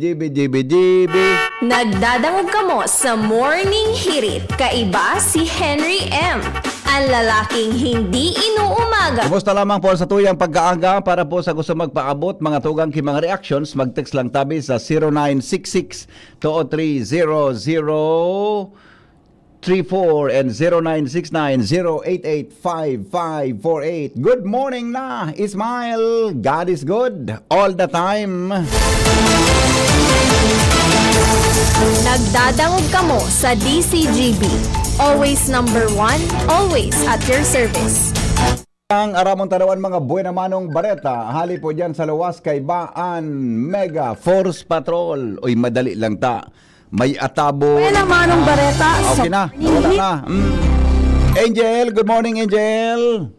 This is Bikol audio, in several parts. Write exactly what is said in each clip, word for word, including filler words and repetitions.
G B, G B, G B. Nagdadangog kamo sa Morning Hirit. Kaiba si Henry M, ang lalaking hindi inuumaga. Kumusta lamang po sa tuyang pagkaaga? Para po sa gusto magpaabot, mga tugang ki mga reactions, mag-text lang tabi sa zero nine six six two three zero zero three four and zero nine six nine zero eight eight five five four eight. Good morning na, Ismael. God is good all the time. Nagdadangog kamo sa D C G B. Always number one, always at your service. Ang aramon tarawan, mga buena manong bareta, hali po dyan sa luwas kay Baan Mega Force Patrol. Uy, madali lang ta. May atabo. Buena manong bareta sa Okay na. Wala na. Mm. Angel, good morning, Angel.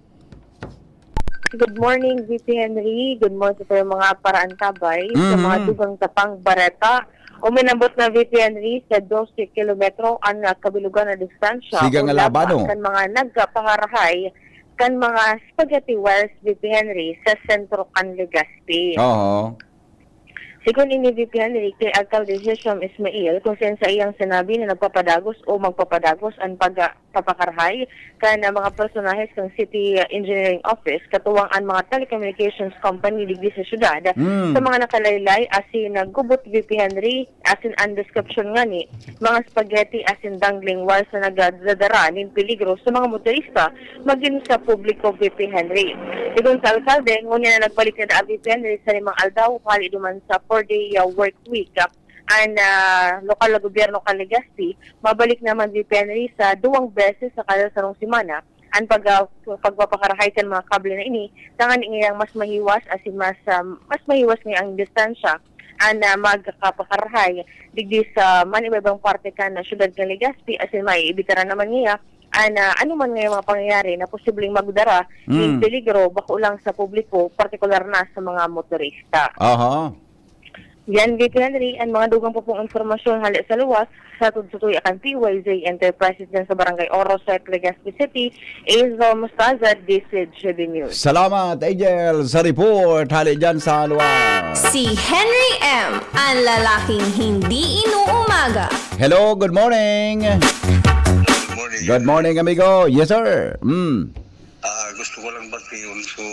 Good morning, V P Henry. Good morning sa mga paraantabay. Sa mga Mhm. dugang tapang bareta, uminabot na, V P Henry, sa dose kilometro ang, ah, kabilugan na distansya Siga o nga laban, laba oh. kan mga nagkapangarahay kan mga spaghetti wires, V P Henry, sa sentro kan Legazpi. Oo. Sigon ini, V P Henry, kay Alcalde Hisham Ismail, kung sa iyang sinabi na nagpapadagos o magpapadagos ang pagpapakarahay kan, ah, mga personahes kan City Engineering Office, katuwang an mga telecommunications company digdi sa syudad, Mm. sa mga nakalaylay asin naggubot, V P Henry, asin an description ngani, mga spaghetti asin dangling wires na nagdadara nin peligro sa mga motorista, magin sa publiko, V P Henry. Sigon sa alkalde, ngunyan na nagbalik na daa, V P Henry, sa limang aldaw, hali duman sa four-day, ah, work week, ah, an, ah, lokal na gobyerno kan Legazpi, mabalik naman, V P Henry, sa duwang beses sa kada sarong semana, an pag, ah, pagpapakarahay kan mga kable na ini, tanganing ngayang mas mahiwas, asin mas, ah, mas mahiwas ngayang distansya, an, ah, magkakapakarahay digdi sa man iba-ibang parte kan, ah, syudad kan Legazpi, asin maiibitaran naman niya an, ah, anuman ngayang mga pangyayari na posibleng magdara nin Mm. peligro, bako lang sa publiko, partikular na sa mga motorista. Aha. Yan, V P Henry, an mga dugang pa pong impormasyon hali sa luwas, sa tutuya kan P Y Z Enterprises dyan sa Barangay Oro, South Legazpi City, Azel Mustazad, D C G B News. Salamat, Angel, sa report. Hali dyan sa luwas. Si Henry M, ang lalaking hindi inuumaga. Hello, good morning. Good morning. Good morning, amigo. Yes, sir. Mm. Ah, gusto ko lang batiin so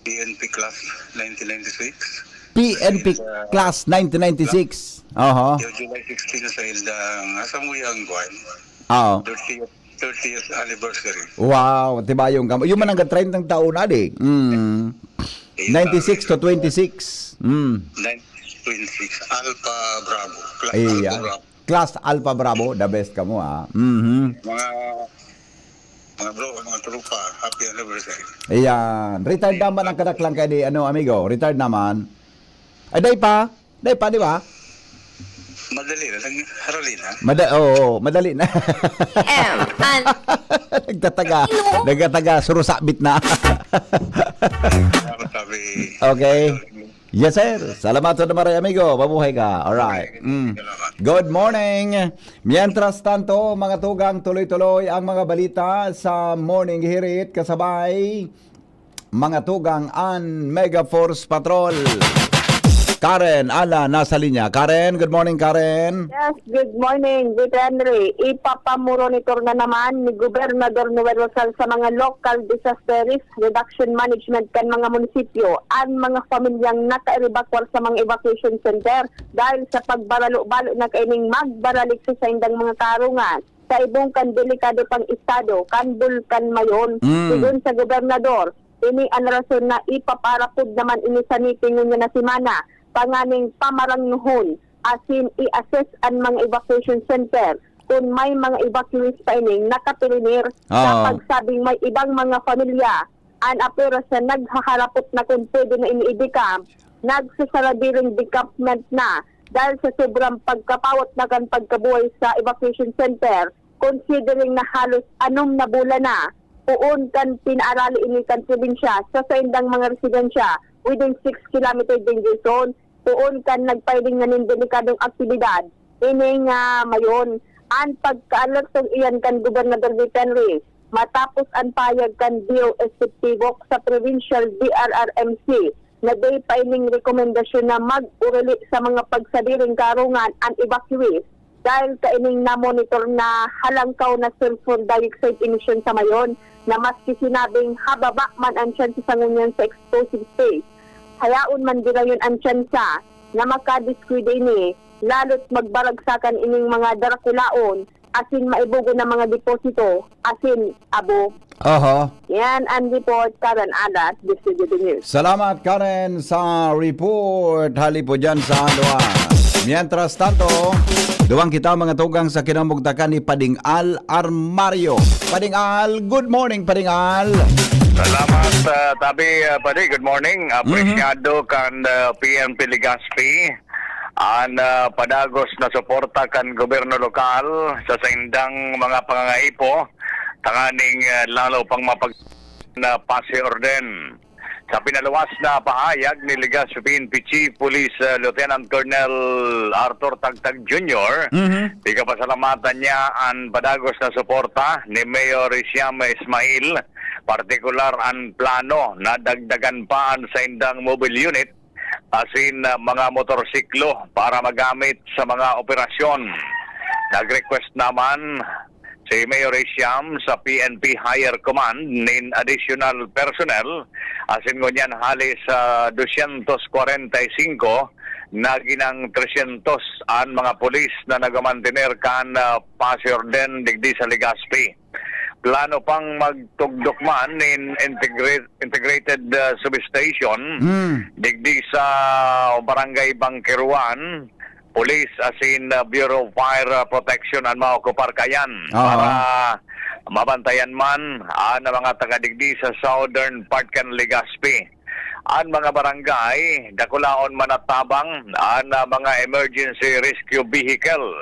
P N P class nineteen ninety-six. P N P Sa Ilda, class nineteen ninety-six. Aha. Yung July sixteen sa Ilda, ang asa mo yung kwan? Oo. thirtieth, thirtieth anniversary. Wow, tibayong kamo. Yung manangga treinta taon na, di? Mm. Ayun, ninety-six to twenty-six. Mm. Nine twenty-six, Alpha Bravo. Class Iya. Alpha Bravo. Class Alpha Bravo, the best kamo, ah. Mhm. Mga, mga bro, mga tropa, happy anniversary. Ayan. Retired naman ang kadaklan kay di, ano, amigo? Retired naman. Ay, day pa? Day pa, di ba? Madali na lang, harali na. Mada-, oo, madali na. M, an- Nagtataga. Nagtataga, surusabit na. Salamat, sabi. Okay. Yes, sir. Salamat sa maray, amigo. Mabuhay ka. Alright. Mm. Salamat. Good morning. Mientras tanto, mga tugang, tuloy-tuloy ang mga balita sa Morning Hirit, kasabay mga tugang an Mega Force Patrol. Karen Ala nasa linya. Karen, good morning, Karen. Yes, good morning, Good Henry. Ipapamonitor na naman ni Gobernador Noel Rosal sa mga local disaster risk reduction management kan mga munisipyo an mga pamilyang nakaebakwar sa mga evacuation center dahil sa pagbaralo-balo na kaining magbaralik sa saindang mga karungan sa ibong kan delikado pang estado kan Bulkan Mayon. Mm. Sigon sa gobernador, ini an rason na ipaparapod naman ini sa meeting ngunyan na semana, tanganing pamarangnohon asin i-assess an mga evacuation center kun may mga evacuees pa ining nakapirinir sa Oo. pagsabing may ibang mga pamilya an aperas na naghaharapot na kun pwede na ini i-decamp, nagsasarabiring decampment na dahil sa sobrang pagkapawat na kan pagkabuhay sa evacuation center, considering na halos anom na bulan na, poon kan pinaarali ini kan probinsya sa saindang mga residensya within six kilometer danger zone, poon kan nagpailing na nin delikadong aktibidad. Ini nga mayon, an pagka-alertong iyan kan Gobernador Vic Henry, matapos an pahayag kan D O S T Tibok sa Provincial D R R M C na dai pa ining rekomendasyon na mag-uruli sa mga pagsadiring karungan an evacuees dahil kaining namonitor na halangkaw na sulfur dioxide emission sa mayon na maski sinabing hababa man an tsansa sa ngunyan sa explosive space, hayaon man girayon an tsansa na makadiskwida ini, lalo't magbaragsakan ining mga darakulaon asin maibugo na mga deposito asin abo. Oho. Yan ang report, Karen Alat, Distributed News. Salamat, Karen, sa report. Hali po dyan sa Andoa. Mientras tanto, duwang kita mga tugang sa kinamugtakan ni Pading Al Armario. Pading Al, good morning, Pading Al. Salamat, ah, Tabi, ah, Padi. Good morning. Mhm. Apresyado kan, ah, P N P Legazpi an, ah, padagos na suporta kan gobyerno lokal sa saindang mga pangangaipo, tanganing, ah, lalo pang mapag-, na pasi orden. Sa pinaluwas na pahayag ni Legazpi P N P Chief Police, ah, Lieutenant Colonel Arthur Tagtag Junior, Mhm. pinapasalamatan niya an padagos na suporta ni Mayor Hisham Ismail, partikular an plano na dagdagan pa an saindang mobile unit asin, ah, mga motorsiklo para magamit sa mga operasyon. Nag-request naman si Mayor Hisham sa P N P Higher Command nin additional personnel, asin ngunyan hali sa dosyentos kwarenta y singko, nagin ang tresyentos an mga pulis na nagamantener kan, ah, pasi orden digdi sa Legazpi. Plano pang magtugdok man nin integra-, integrated, ah, substation Hmm. digdi sa Barangay Bangkeruan, Police asin, ah, Bureau of Fire, ah, Protection an maokupar kayan Aha. para mabantayan man an mga taga digdi sa southern part kan Legazpi. An mga barangay, dakulaon man na tabang an, ah, mga emergency rescue vehicle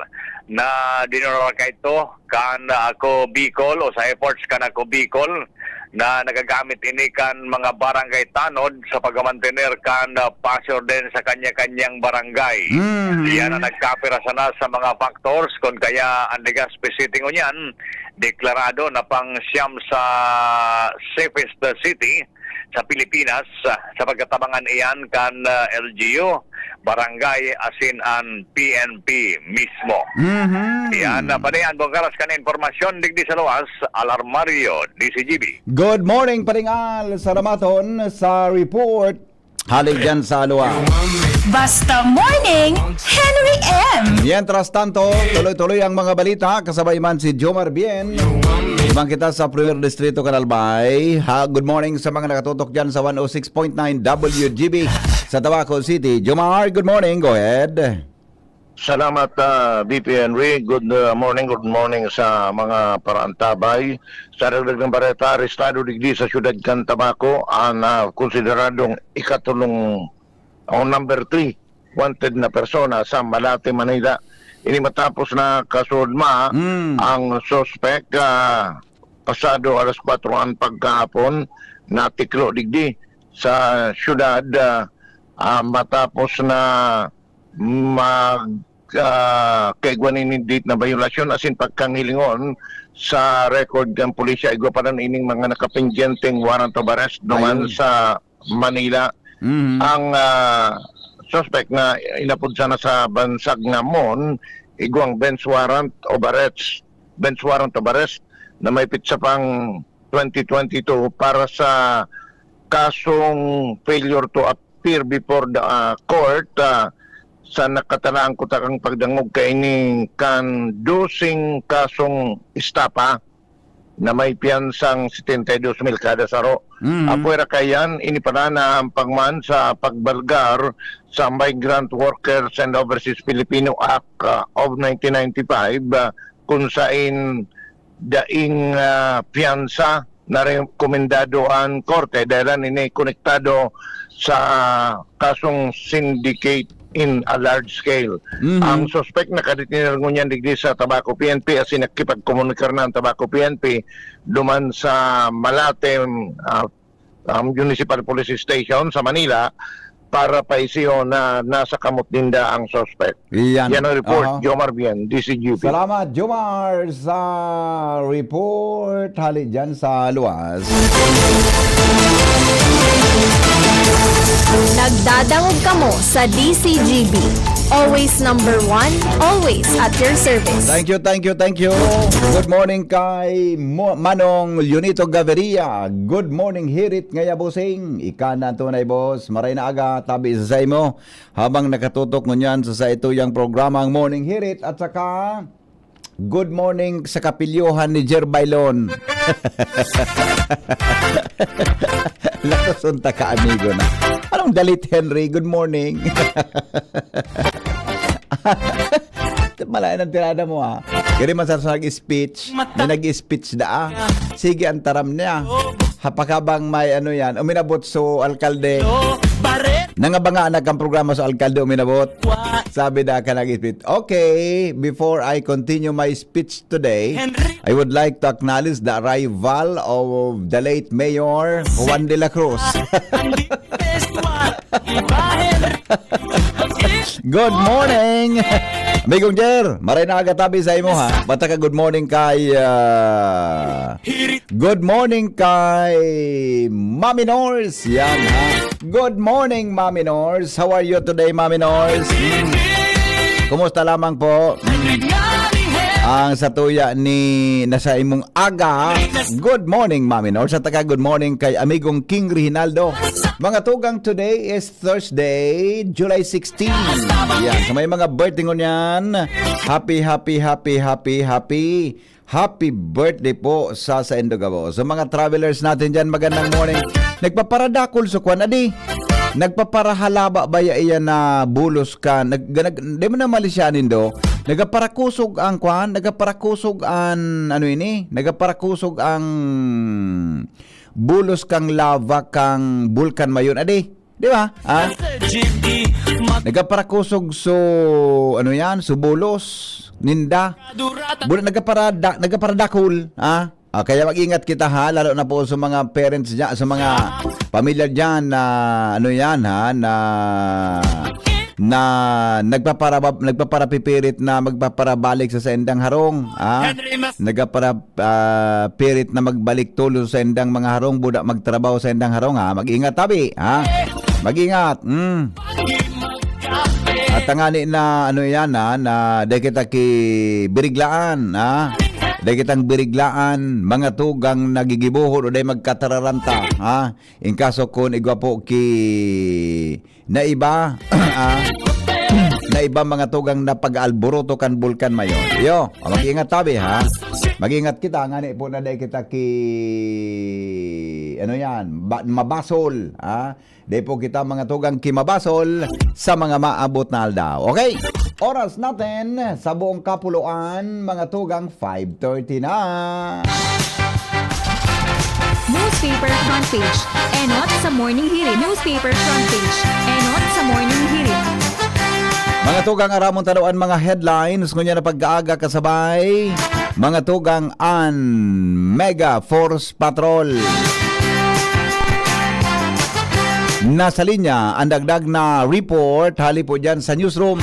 na dinurara kaito kan, ah, Ako Bicol o sa efforts kan Ako Bicol na nagagamit ini kan mga barangay tanod sa pagmamantener kan, ah, pasi orden sa kanya-kanyang barangay. Mhm. Iyan ang nagkapira sana sa mga factors kun kaya an Legazpi City ngunyan deklarado na pang siyam sa safest city sa Pilipinas, ah, sa pagkatabangan iyan kan, ah, L G U, barangay asin an P N P mismo. Mhm. Iyan, ah, padayan buong karas kan impormasyon digdi sa luwas, Al Armario, D C G B. Good morning, Pading Al. Salamaton sa report. Hali dyan sa Alua. Basta Morning, Henry M. Mientras tanto, tuloy-tuloy ang mga balita, kasabay man si Jomar Bien. Ibang kita sa Primer Distrito, Canal Bay. Ha, good morning sa mga nakatutok dyan sa one oh six point nine W G B sa Tabaco City. Jomar, good morning. Go ahead. Salamat, ah, B P Henry. Good, ah, morning, good morning sa mga paraantabay. Sa dagdag ng bareta, arestado digdi sa siyudad kan Tabaco ang, ah, konsideradong ikatulong o number three wanted na persona sa Malate, Manila. Ini matapos na kasusma Hmm. ang suspek, ah, pasado alas kwatro an pagkahapon, natiklo digdi sa siyudad, ah, ah, matapos na mag, ah, kaigwa nin date na bayolasyon asin pagkanghilingon sa record kan pulisya, igwa pa rin ining mga nakapendyenteng warrant of arrest duman Ayun. sa Manila. Mhm. Ang, ah, suspect na inapod sana sa bansag nga Mon, igwang bench warrant of arrest, bench warrant of arrest na may petsa pang twenty twenty-two para sa kasong failure to appear before the, ah, court, ah, sa nakatalaan kuta kan pagdangog kaini kan doseng kasong estafa na may piyansang setenta y dos mil kada saro. Mm. Apwera kaiyan, inipanana ang pagman sa pagbalgar sa Migrant Workers and Overseas Filipino Act, ah, of nineteen ninety-five, ah, kun sain daing, ah, piyansa na rekomendado an korte dahil ini konektado sa kasong syndicate in a large scale. Mhm. Ang suspek nakadetener ngunyan digdi sa Tabaco P N P asin nakikipagkomunikar na ang Tabaco P N P duman sa Malate, ah, um, Municipal Police Station sa Manila para paisiyon na nasa kamot ninda ang suspek. Iyan. Yan ang report, Aha. Jomar Bien, D C G P. Salamat, Jomar, sa report. Hali dyan sa luwas. Nagdadangog kamo sa D C G B. Always number one, always at your service. Thank you, thank you, thank you. Good morning kay Mo-, Manong Leonito Gaviria. Good morning, Hirit ngaya, bossing. Ika na tunay, boss. Maray na aga, tabi sa saimo. Habang nakatutok ngunyan sa saituyang programa ang Morning Hirit at saka good morning sa kapilyohan ni Jer Bailon. Lakoson ta ka, amigo na. Anong dalit, Henry? Good morning. Malayan ang tirada mo, ha? Kaya man sa nag-speech, may nag-speech da, ah. Sige, ang taram niya. Hapakabang may ano yan, uminabot so alkalde. Nangabanga na kang programa sa alkalde, uminabot. Sabi da ka nag-speech. Okay, before I continue my speech today, I would like to acknowledge the arrival of the late Mayor Juan de la Cruz. Good morning! Amigong Jer, maray na aga tabi sa imo, ha? Bata ka, good morning kay, ah, good morning kay Mami Nors. Yan, ha? Good morning, Mami Nors. How are you today, Mami Nors? Hmm. Kumusta lamang po? Hmm. Ang satuya ni nasa imong aga. Good morning, Mami Nors. Sa taga, good morning kay amigong King Reginaldo. Mga tugang, today is Thursday, July sixteen. Yan. So may mga birthday ngunyan. Happy, happy, happy, happy, happy, happy birthday po sa saindo gabos. So mga travelers natin dyan, magandang morning. Nagpaparadakol sa kwan, adi. Nagpaparahalaba ba ya iyan na bulos kan? Nag, nag, di mo na mali siya, nindo. Nagaparakusog ang kwan, nagaparakusog an, ano ini? Nagaparakusog ang bulos kang lava kang bulkan mayon, adi. Di ba? Ah? Nagaparakusog so, ano yan? So bulos, ninda. Bula, nagaparada-, nagaparadakol, ah? Ah, kaya mag-ingat kita, ha, lalo na po sa mga parents dyan, sa mga pamilya dyan na, ano yan, ha, na, na nagpaparabab-, nagpaparapipirit na magpaparabalik sa saindang harong, ha? Nagpapara-, ah, pirit na magbalik tulo sa saindang mga harong, buda magtrabaho sa saindang harong, ha? Mag-ingat, tabi, ha? Mag-ingat, mm. At tangani na, ano yan, ha, na dai kita ki biriglaan, ha? Dai kitang biriglaan, mga tugang nagigibuhod o dai magkatararanta, ha? In kaso kun igwa po ki na iba, ah, na iba mga tugang na pag-aalburuto kan bulkan mayon. Iyo, mag-ingat tabi, ha? Mag-ingat kita, ngani po na dai kita ki, ano yan, ba-, mabasol, ha? Di po kita mga tugang kimabasol sa mga maabot na aldaw. Okay? Oras natin sa buong kapuluan, mga tugang, five thirty na. Newspaper front page. Enot sa Morning Hirit. Newspaper front page. Enot sa Morning Hirit. Mga tugang, aramon ta daw an mga headlines ngunyan na pagkaaga kasabay. Mga tugang, an Mega Force Patrol. Nasa linya ang dagdag na report hali po dyan sa newsroom.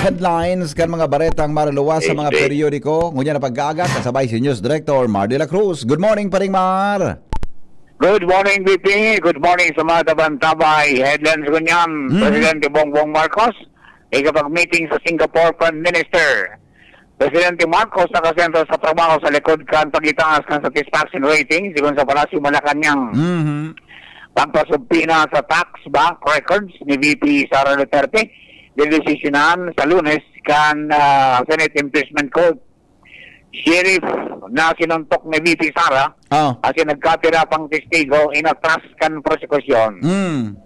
headlines kan mga baretang maruluwas sa mga H J. Periodiko. Ngunyan na pag-aaga, kasabay si News Director Mar de la Cruz. Good morning, Paring Mar! Good morning, B P. Good morning sa mga tabang-tabay. Headlines ngunyan, Mhm. Presidente Bongbong Marcos, ikapag-meeting sa Singapore Prime Minister. Presidente Marcos nakasentro sa trabaho sa likod kan pag-itaas kan satisfaction rating, sigon sa Palasyo Malacañang. Mhm. Pagpasubpina sa tax bank records ni V P Sara Duterte, dedesisyonan sa Lunes kan, ah, Senate Impeachment Court. Sheriff na sinuntok ni V P Sara, Ah. asin nagkapira pang testigo, inatras kan prosekusyon. Mm.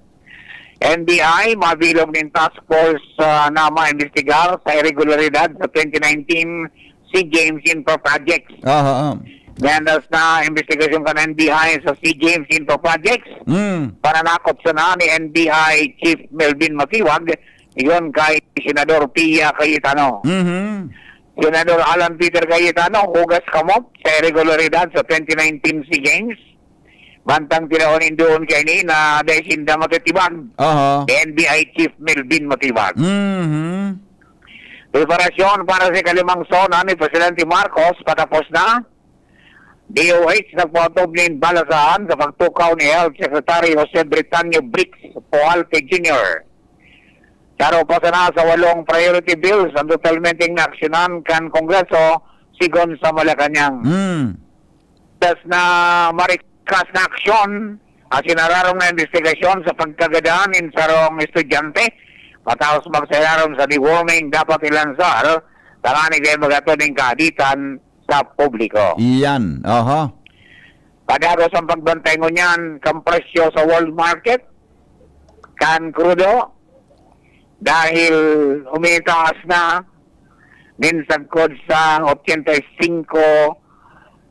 N B I, mabilog nin task force, ah, na maimbestigar sa irregularidad sa twenty nineteen SEA Games Infra Projects. Aha, ah. Mientras na investigasyon kan N B I sa SEA Games Infra Projects, Mm. pananakot sana ni N B I Chief Melvin Matiwag, iyon kay Senador Pia Cayetano. Mhm. Senador Alan Peter Cayetano, hugas kamot sa irregularidad sa twenty nineteen SEA Games. Mantang tinaon nin duon kaini na dai sinda matitibag Aha. ni N B I Chief Melvin Matibag. Mhm. Preparasyon para sa ikalimang SONA ni Presidente Marcos patapos na. D O H nagpaotob nin balasahan sa pagtukaw ni Health Secretary Jose Britanio Bricks Pujalte Junior. Saro pa sana sa walong priority bills ang totalmenteng naaksyonan kan Kongreso, sigon sa Malacañang. Hmm. Tas na marikas na aksyon, asin nararom na imbestigasyon sa pagkagadan nin sarong estudyante, matapos magsayararom sa deworming dapat ilansar, tanganing dai maghatod nin kaaditan sa publiko. Iyan, aha. Padagos ang pagbantay ngunyan kan presyo sa world market, kan krudo, dahil umitaas na nin sagkod sa ochenta y cinco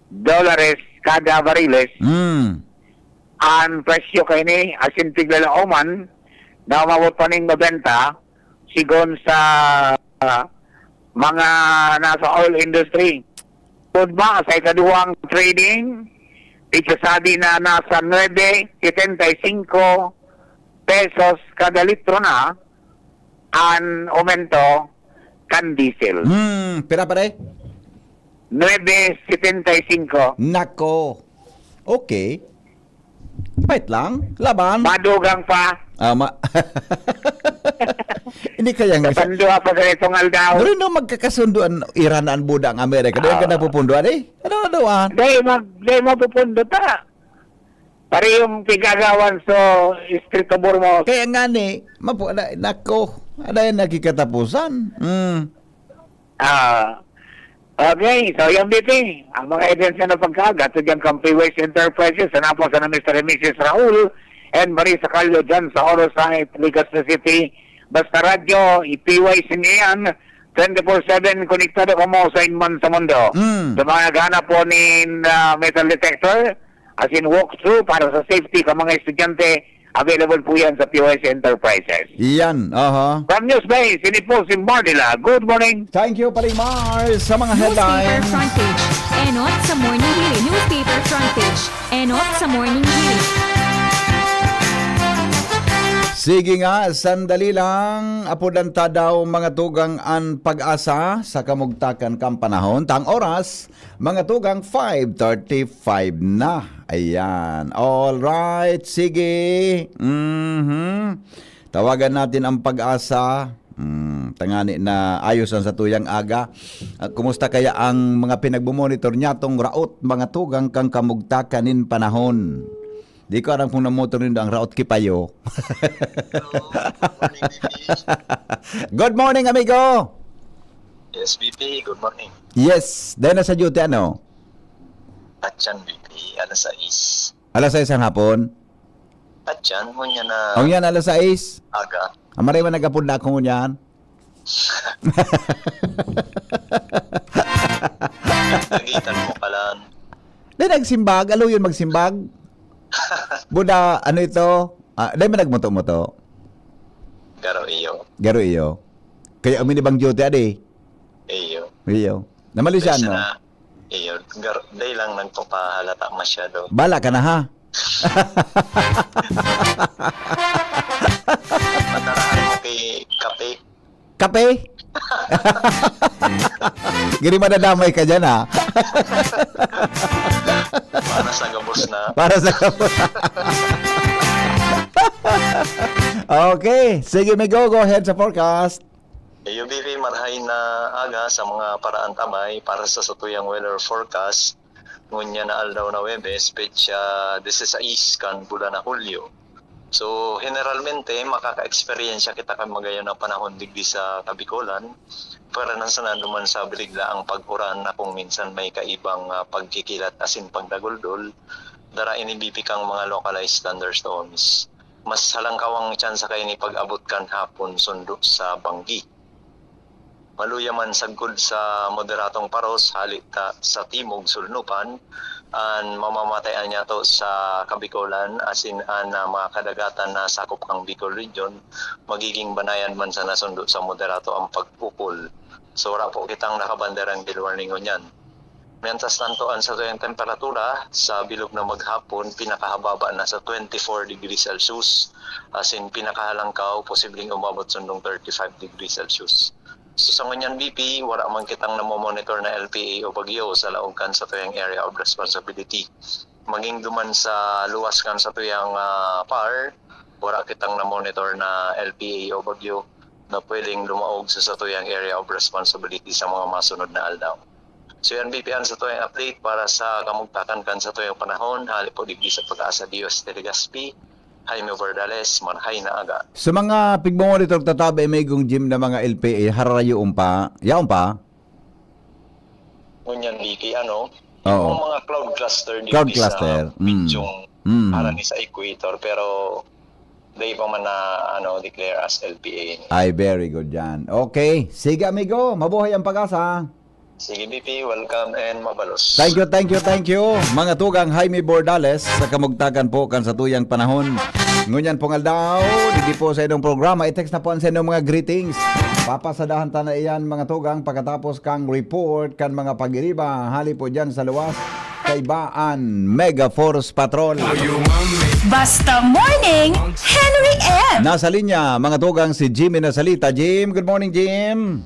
dolares kada bariles. Mm. Ang presyo kaini, asin tiglalaoman na umabot pa ning nobenta, sigon sa, ah, mga nasa oil industry. Tugma sa ikaduhang trading, ipinasadi na nasa nuebe setenta y cinco pesos kada litro na an aumento kan diesel. Hmm, pira, pare? Nuebe setenta y cinco. Nako. Okay. Pait lang. Laban. Madugang pa. Ah, ma-, hindi kaya nga sa Kapanduha pa sa itong aldaw. Pero no, magkakasundo an Iran na an buda ang Amerika. Doon ka Ah. napupunduan eh. Ano, ano, ah? Dahil mag-, dahil mapupundo ta. Parehong pigagawan sa Estreito Bormos. Kaya nga ni, mapu-, na-, nako, ano yan nagkikatapusan? Mm. Ah, okay, so yung B P, ang mga events na pagkaaga, ito dyan kang P Y S Enterprises, sa napos na Mister and Missus Raul and Marie Sacalio dyan sa Oro Site, Legazpi City. Basta radyo, i-P Y S niyan, twenty-four seven, konektado kamo sa inman sa mundo. Mm. Sa mga naghahanap po nin, ah, metal detector, as in walkthrough para sa safety ka mga estudyante, available po yan sa P Y S Enterprises. Iyan, aha. From News Base, ini po si Mardila. Good morning. Thank you, Paring Mars, sa mga Newspaper headlines. Front page. Enot sa Morning Hirit. Newspaper front page. Enot sa Morning Hirit. Sige nga, sandali lang. Apodan ta daw mga tugang an pag-asa sa kamugtakan kan panahon. Tang oras, mga tugang, five thirty-five na. Ayan. All right. Sige. Mhm. Tawagan natin ang pag-asa. Hmm, tangani na ayos ang satuyang aga. Ah, kumusta kaya ang mga pinagmomonitor nyatong raot, mga tugang, kan kamugtakan nin panahon? Di ko aram kung namotor nindo ang raot ki payo. Hello, good morning, B P. Good morning, amigo. Yes, B P, good morning. Yes, dahil na sa duty, ano? Atyan, B P, alas sais. Alas sais ang hapon? Atyan, ngunyan na Ang yan, alas sais. Aga. Ang maray man nagapod na ako ngunyan. Nagitan mo ka lang. Di nagsimbag, alo yun magsimbag? Buda, ano ito? Ah, di man nagmuto-muto? Garo iyo. Garo iyo. Kaya uminibang duty, adi? Iyo. Iyo. Namalisyan, Kaysa no? na, iyo. Garo, day lang nagpapahalata masyado. Bala ka na, ha? Matarahan mo kay kape. Kape? Giri madadamay ka dyan, ha? Para sa gabos na. Para sa gabos. Okay. Sige, Migo, go ahead sa forecast. U B P, marhay na aga sa mga paraantabay para sa satuyang weather forecast. Ngunyan na aldaw na Huwebes, petsa disisais kan bulan na Hulyo. So, generalmente, makaka-eksperyensya kita kan magayon na panahon digdi sa Kabikolan, para nang sana duman sa biligla ang pag-uran na kung minsan may kaibang, ah, pagkikilat asin pagdaguldol, dara ini bipikang mga localized thunderstorms. Mas halangkawang tsansa kaini pag-abot kan hapon sundo sa banggi. Maluya man sagkod sa moderatong paros hali ta sa timog sulnupan, an mamamatayan niyato sa Kabikolan asin an, ah, mga kadagatan na sakop kan Bicol Region, magiging banayan man sana sundo sa moderato ang pagpupul. So, wala po kitang nakabanderang gale warning ngunyan. Mientras tanto, an satuyang temperatura sa bilog na maghapon, pinakahababa na sa twenty-four degrees Celsius, asin pinakahalangkaw, posibleng umabot sundong thirty-five degrees Celsius. So, sa ngunyan, B P, wala man kitang namomonitor na L P A o bagyo sa laog kan satuyang area of responsibility. Maging duman sa luwas kan satuyang, ah, PAR, wala kitang namonitor na L P A o bagyo na pwedeng lumaog sa satuyang area of responsibility sa mga masunod na aldaw. So, yan, B P, an satuyang update para sa kamugtakan kan satuyang panahon. Hali po digdi sa Pag-asa D O S Telegaspi, Jaime Bordales, marhay na aga. Sa mga pigmamonitor tatabi, may gong gym na mga L P A, harayo pa. Yaon pa? Ngunyan, B P, ano? Oo. Yung mga cloud cluster digdi Cloud sa cluster. Mm. Pichong Mm. harani sa equator, pero dai pa man na, ano, declare as L P A. Ay, very good yan. Okay. Sige, amigo. Mabuhay ang Pag-asa. Sige, B P. Welcome and mabalos. Thank you, thank you, thank you. Mga tugang, Jaime Bordales, sa kamugtakan po kan satuyang panahon. Ngunyan pong aldaw, digdi po sa inyong programa, i-text na po ang sa inyong mga greetings. Papasadahan ta na iyan, mga tugang, pagkatapos kang report kan mga pag-iriba. Hali po dyan sa luwas, kaiba an Mega Force Patrol. Basta Morning, Henry M. Nasa linya, mga tugang, si Jimmy Nasalita. Jim, good morning, Jim.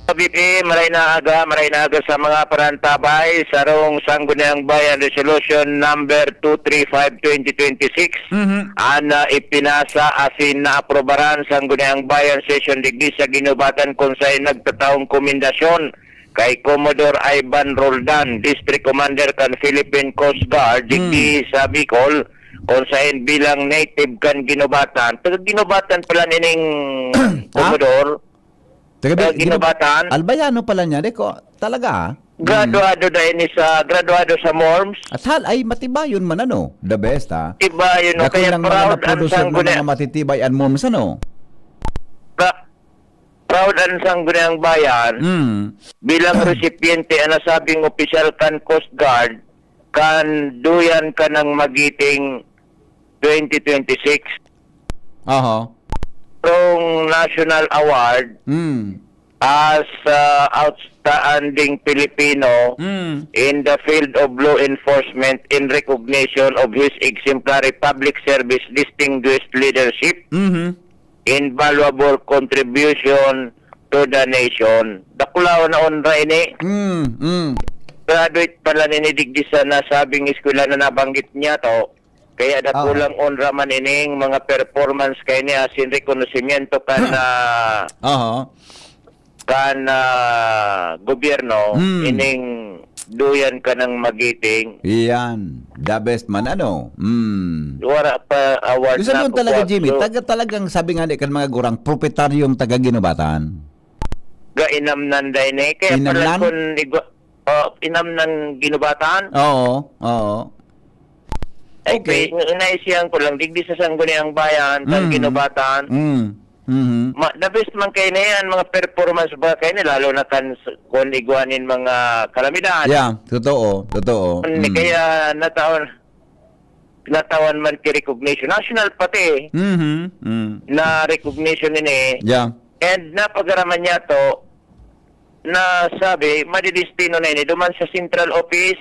B P, maray na aga, maray na aga sa mga parantabay. Sarong Sangguniang Bayan Resolution number two three five twenty twenty-six. Mhm. An, ah, ipinasa asin naaprobaran Sangguniang Bayan Session digdi sa Guinobatan, kun saen nagtataong komendasyon kay Commodore Ivan Roldan, District Commander kan Philippine Coast Guard, digdi Hmm. sa Bicol, kun saen bilang native kan Guinobatan. Taga Guinobatan pala nining Ah? Commodore. Taga Taga Bi-, Guinobatan. Albayano pala niya, di ko, talaga, ah. Graduado Mm. na ini sa, graduado sa MORMS. At hal-, ay, matibayon man, ano, the best, ha? Tibayon, no? Dakul Kaya lang mga naproduce ang mga Sangguniang matitibay ang MORMS, ano? Pra-, proud ang Sangguniang Bayan Mm. bilang resipiente ang nasabing opisyal kan Coast Guard kan Duyan Kanang Magiting twenty twenty-six. Aha. Rong National Award Mm. as, uh, Outstanding Filipino Mm. in the field of law enforcement in recognition of his exemplary public service, distinguished leadership, Mhm. invaluable contribution to the nation. Dakulaw na onra ini. Mm, mm. Graduate pala nini digdi sa nasabing eskwela na nabanggit niyato. Kaya dakulang Oo. onra man ining mga performance kaini asin rekonosimyento kan, ah, Aha. kan, ah, gobyerno, Mm. ining Duyan Kanang Magiting. Iyan. The best man, ano? Mm. Wala pa award Gusto na yun talaga, ako, Jimmy. so Taga, talagang sabi nga ni kan mga gurang, propetaryong taga Guinobatan. Ga inamnan dai ni. Kaya Inamnan? pala kun igwa-, oh, inamnan Guinobatan? Oo, oo. Ay, Okay. kay, ina-, inaisihan ko lang, digdi sa Sangguniang Bayan, sa Mm. Guinobatan. Mm. Mhm. Ma-, the best man kayo na yan, mga performance ba kayo na, lalo na kan s-, kun igwa nin mga kalamidad. Yeah, totoo, totoo. Ni Mm. kaya natawan, natawan man ki recognition. National pati Mhm. Mm. na recognition ini. Yeah. And napagaraman niya to, na sabi, madidestino na ini duman sa central office.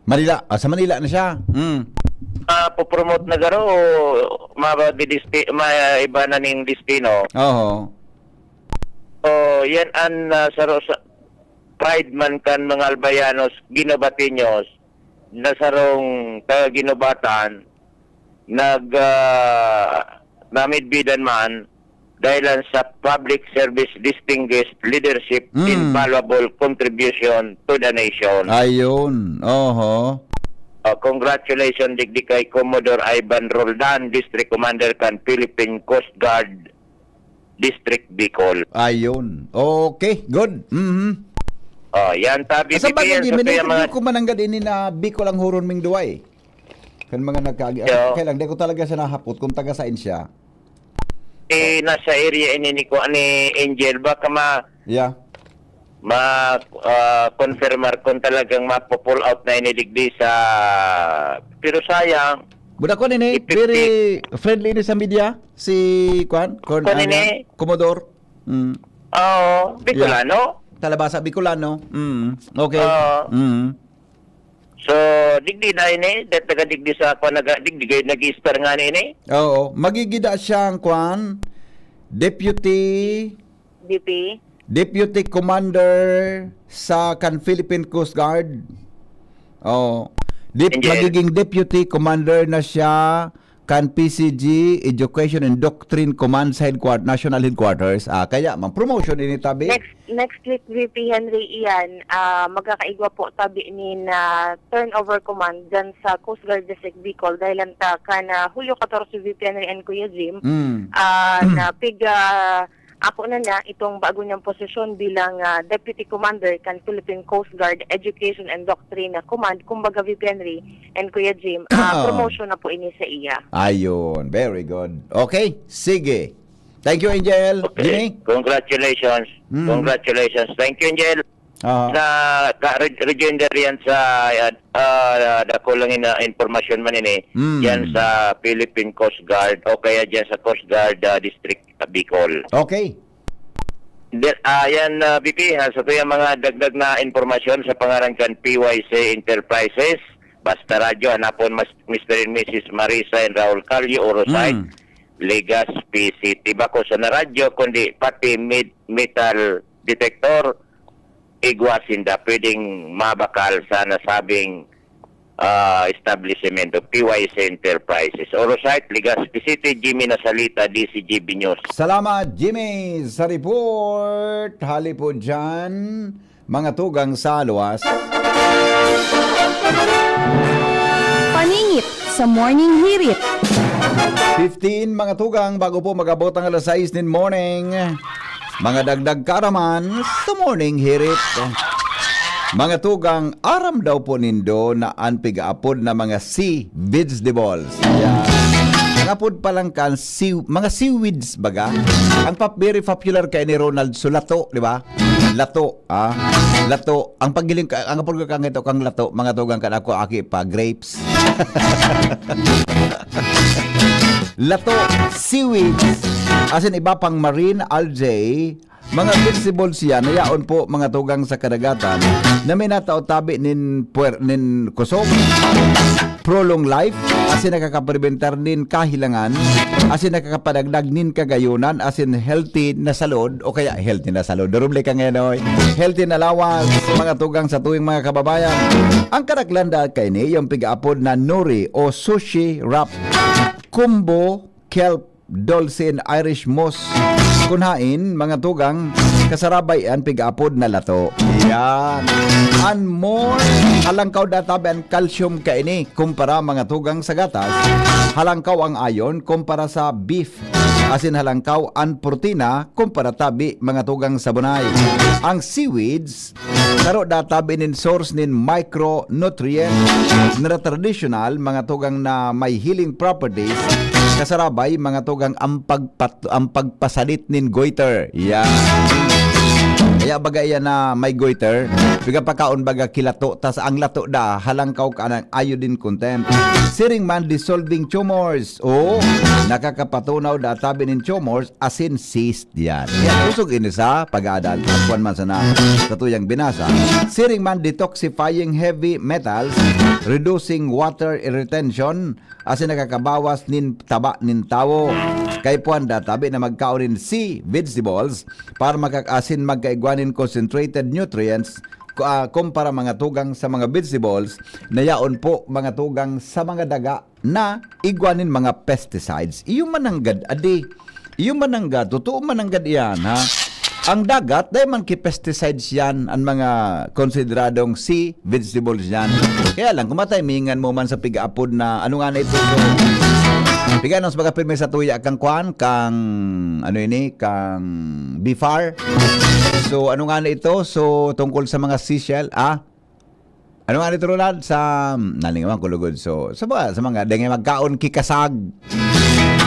Manila. Ah, sa Manila na siya. Mm. Ah, popromote na garo o mababidesti-, maiba na ning destino? Oho. So, yan ang, ah, saro sa pride man kan mga Albayanos, Guinobatiños, na sarong taga-Guinobatan, nag, ah, namidbidan man dahilan sa public service distinguished leadership, Mm. invaluable contribution to the nation. Ayun. Oho. Oh, congratulations digdi kay Commodore Ivan Roldan, District Commander kan Philippine Coast Guard District Bicol. Ayun. Okay, good. Mhm. Oh, yan tabi. Asa ba BPL, naging sa minention mga ko mananggad ini na Bicol ang huron ming duwa eh? Kan mga nagkaagi. Yo. Kaya lang, di ko talaga siya nahapot kung taga saan siya. Eh, nasa area ini ni, kuan, ni Angel. Baka ma-, Yeah. ma-, ah, confirmar kung talagang mapo-pull out na ini digdi sa, pero sayang. Buda ko nini, Ipipti- very friendly ni sa media, si, kuan, Corn-, Kuan ano, nini? Commodore. Mm. Oo, Bicolano. Yeah. Talabasa, Bicolano. Mm. Okay. Oo. Mm. So, digdi na ini, dat-, taga digdi sa, kuan, naga-, digdi kayo nag-i-star nga ni ini? Oo. Magigida siyang, kuan, deputy DP? Deputy Commander sa kan Philippine Coast Guard. Oh. Dep-, Engineer. Magiging Deputy Commander na siya kan P C G, Education and Doctrine Command sa headquart-, National Headquarters. Ah, kaya, mang promotion ini tabi. Next, next week, V P Henry, iyan, ah, magkakaigwa po tabi ni na turnover command dyan sa Coast Guard District Bicol dahil ang ta-, kan, ah, Hulyo katorse, V P Henry and Kuya Jim, Mm. ah, na pig, ah, Ako na na itong bago niyang posisyon bilang, ah, Deputy Commander kan Philippine Coast Guard Education and Doctrine Command, kumbaga V P Henry and Kuya Jim, ah, Oo. promotion na po ini sa iya. Ayun, very good. Okay, sige. Thank you, Angel. Okay. Jimmy? Congratulations. Mm. Congratulations. Thank you, Angel. Aha. Na ka-, re-, rejoinder yan sa, ah, ah, dako lang ina-, impormasyon man ini, Mm. yan sa Philippine Coast Guard o kaya dyan sa Coast Guard, ah, District sa Bicol. Okay. Di-, ah, yan, ah, V P, ha, sa tuyang mga dagdag na impormasyon sa pangaran kan P Y C Enterprises, Basta Radyo, hanapon mas Mister and Missus Marisa and Raul Calio, Orosite, Mm. Legazpi City. Bako sa na radyo, kundi pati med-, metal detector, igwa sinda pwedeng mabakal sa nasabing, ah, establishment o P Y C Enterprises. Orosite, Legazpi City, Jimmy Nasalita, D C G B News. Salamat, Jimmy, sa report. Hali po dyan, mga tugang sa luwas. Paningit sa Morning Hirit. Fifteen, mga tugang, bago po mag-abot ang alas sais nin morning. Mga dagdag kaaraman sa Morning Hirit. Mga tugang, aram daw po nindo na an pigaapod na mga sea vegetables. Yan. Ang apod pa lang kan sea, mga seaweeds baga. Ang pap-, very popular kay ni Ronald Sulato, di ba? Lato, ah. Lato. Ang paghiling ka, ang apod ka kang ito kang lato, mga tugang kan ako, aki pa, grapes. Lato, seaweeds, asin iba pang marine algae, mga vegetables yan na yaon po, mga tugang sa kadagatan, na minatao tabi nin puwer-, nin kusog, prolong life, asin nakakaprebentar nin kahilangan, asin nakakapadagdag nin kagayonan, asin healthy na salud, o kaya healthy na salud. Doble ka ngayon, oy. Healthy na lawas, mga tugang sa tuyang mga kababayan. Ang karaklanda kaini, yung pigaapod na nori o sushi wrap, kumbo, kelp, dulce and Irish moss. Kun hain, mga tugang, kasarabay an pigaapod na lato. Yan. And more, halangkaw da tabi an calcium kaini kumpara mga tugang sa gatas. Halangkaw ang iron kumpara sa beef. Asin halangkaw an protina kumpara tabi mga tugang sa bunay. Ang seaweeds, saro da tabi nin source nin micronutrient na traditional, mga tugang na may healing properties, kasarabay, mga tugang, ang pagpat-, ang pagpasalit nin goiter. Yan. Kaya baga yan na may goiter, piga pakaon baga kilato, tas ang lato da, halangkaw ka ng iodine content. Siring man, dissolving tumors. O, nakakapatunaw da tabi nin tumors, asin cyst. Yan. Yan, kusog ini sa pag-aadal. At kuwan man sana sa tuyang binasa. Siring man, detoxifying heavy metals, reducing water retention, asin nakakabawas nin taba nin tawo. kaipuhan da tabi na magkaon nin C vegetables para makakasin magkaigwa nin concentrated nutrients ku-, ah, kumpara mga tugang sa mga vegetables na yaon po mga tugang sa mga daga na igwa nin mga pesticides. Iyo mananggad, adi. Iyo mananggad, totoo mananggad iyan, ha? Ang dagat, dahil man ki pesticides yan, ang mga konsideradong sea vegetables yan. Kaya lang, kung matimingan mo man sa piga-apod na, ano nga na ito, so, piga-anong sa pagkapirme sa tuya kang kwan, kang, ano ini, kang bifar. So, ano nga na ito? So, tungkol sa mga seashell, ah? Ano nga nito, Ronald? Sa, nalingawan ko lugod. So, sa mga, sa mga, dengay magkaon ki kasag.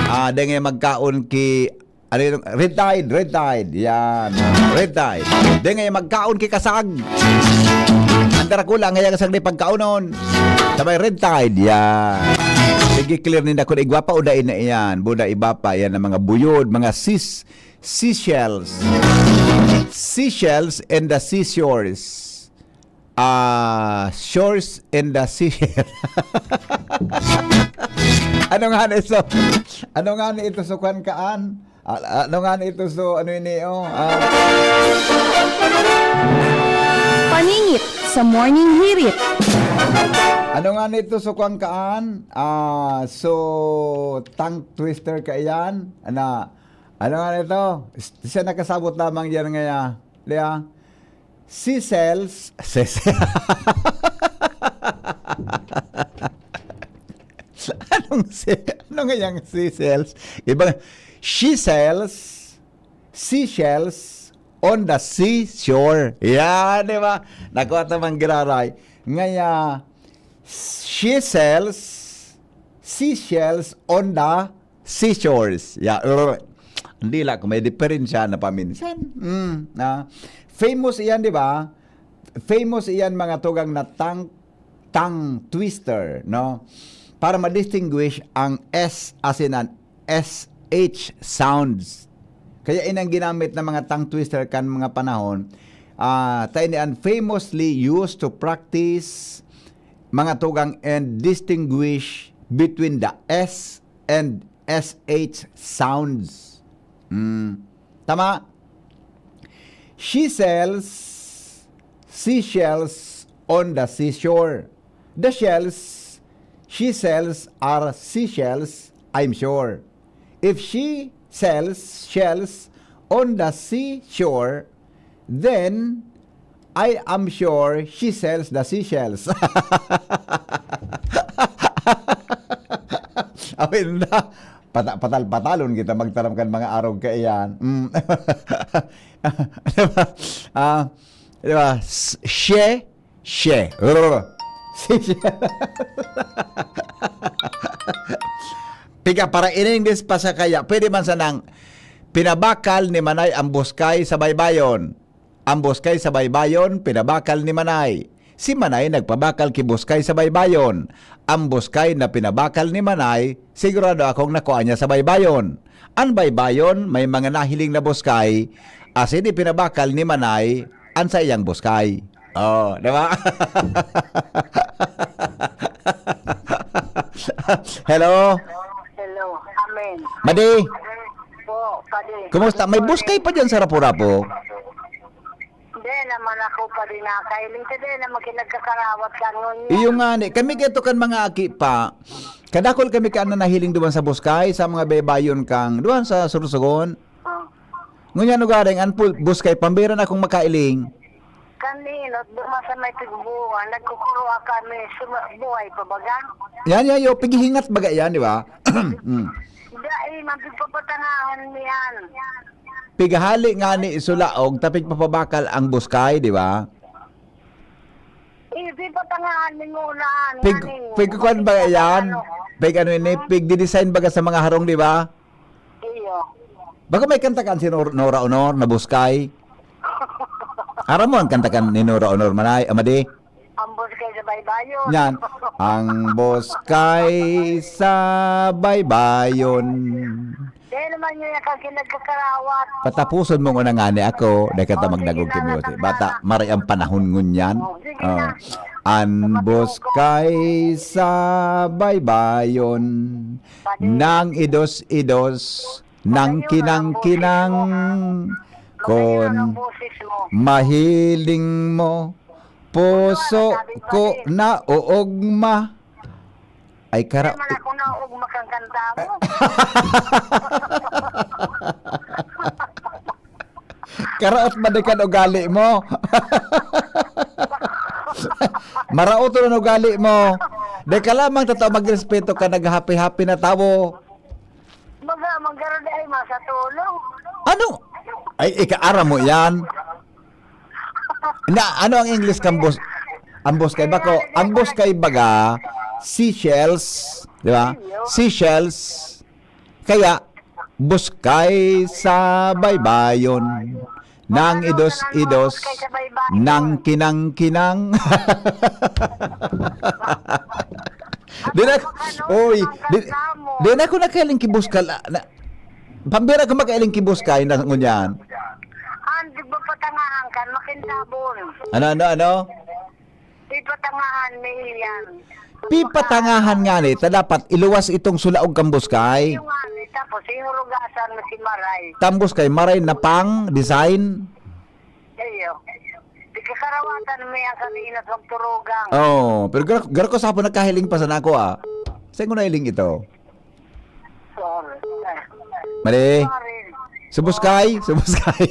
Ah, dengay magkaon ki, ano yun? Red Tide, Red Tide. Yan. Red Tide. Dengay magkaon ki kasag. Ang darakula, ang hayag kasag na pagkaonon. Sabay Red Tide. Yan. Sige, clear ninda kung igwa pa o dai na iyan. Buda iba pa. Yan ang mga buyod, mga sis, seashells. Seashells and the seashores. Ah, shores and the sea. Ano nga na ito? Ano nga na ito, so, kwan kaan? Ah, ano nga na ito, so, ano ini, oh? Ah, Paningit sa Morning Hirit. Ano nga na ito, so, kwan kaan? Ah, so, tongue twister ka iyan? Ana, ano nga na ito? Siya nakasabot lamang diyan ngaya. Di ba? Seashells. Seashells. Anong si, ano nga yung seashells? Iba, she sells seashells on the seashore. Yan, di ba? Nakuha tamang giraray. Ngaya, she sells seashells on the seashores. Ya, uh, hindi la kung may diferensya na paminsan. Mm, na famous iyan, di ba? Famous iyan mga tugang na tongue, tongue twister, no? Para ma-distinguish ang S asin an S H sounds. Kaya inang ginamit ng mga tongue twister kan mga panahon, ah, tayo ni an famously used to practice mga tugang and distinguish between the S and S H sounds. Mm. Tama? She sells seashells on the seashore. The shells she sells are seashells, I'm sure. If she sells shells on the seashore, then I am sure she sells the seashells. Awin na, pata- patal-patalon kita magtaram kan mga arog kaiyan. Mm. Di ba? Ah, di ba? S- She, she. Rrr. Piga para in English pa sa kaya, pwede man sanang pinabakal ni Manay ang buskay sa baybayon. Ang buskay sa baybayon, pinabakal ni Manay. Si Manay nagpabakal ki buskay sa baybayon. Ang buskay na pinabakal ni Manay, sigurado akong nakuha niya sa baybayon. An baybayon, may mga nahiling na buskay, asin ipinabakal ni Manay an saiyang buskay. Oh, di ba? Hello? Hello. Amen. Madi, Po, padi. kumusta? May buskay pa dyan sa Rapu-Rapu? Hindi naman ako padi nakailing. Hindi naman kinagkakarawat ka ngunyan. Iyo nga ni, kami kato kan mga aki pa, kadakol kami ka na nahiling duman sa buskay, sa mga baybayon kang, duman sa Sorsogon. Oh. Ngunyan ugaring, an pul-, buskay, pambira na akong makailing. Kanino, duman sa may tigbuan, nagkukuruha kami. Suma- buhay pa baga? Yan, yan, yo, pighihingat baga yan, di ba? Mm. Dai, mapigpapatangahan niyan. Pighali nga ni isulaog, tapig papabakal ang buskay, di ba? Hindi patangahan ni ngulan. Pig, pigkukuan ba yan? Pig ano ini, pig didesign baga sa mga harong, di ba? Iyo. Baka may kanta kan si Nor- Nora Honor na buskay. Aram mo ang kanta kan ni Nora Honor, Manay, Amadi? Ang buskay sa baybayon. Yan. Ang buskay sa baybayon. Dahil naman yun yung kang kinagkakarawat. Patapuson mo nga ngani ako, dahil ka ta Oh, magdagog sige na, kami. sige na. Bata, maray ang panahon ngunyan. Oh, sige Oh. na. An buskay sa baybayon, nang idos-idos, Nang kinang-kinang. Magayon ang boses mo. Mahiling mo, puso ko na uugma. Ay, kara- Naman ako na ugma kang kanta mo. Karaot man di kan ugali mo. Maraot na ugali mo. Di ka lamang totoo magrespeto ka, naghahapi-hapi na tawo. Baga, magkaroon ay masatulong. Ano? Ay, ikaaram mo yan. Na, ano ang English kang bus-, ang buskay? Bako, ang buskay baga, seashells, di ba? Seashells. Kaya, buskay sa baybayon, nang idos-idos, nang kinang-kinang. Di na, oy, di, di na ako nakahiling ki buskay, la-, na, pambira ko makahiling ki buskay na ngunyan. Ang di ba patangahan kan, makintabon? Ano, ano, ano? Di patangahan, may iyan. Pipatangahan nga ni, ta dapat iluwas itong sulaog kan buskay. Yung nga ni, tapos ihurugasan mo si Maray. Tambos kay Maray na pang design. Iyo. Di kakarawatan mo yan kanina sa turugang. Oo, pero gar-, gar ko sa hapon nagkahiling pa sana ako, ah. Saan ko nahiling ito? Sorry. Mali. Sorry. Subuskay? Subuskay.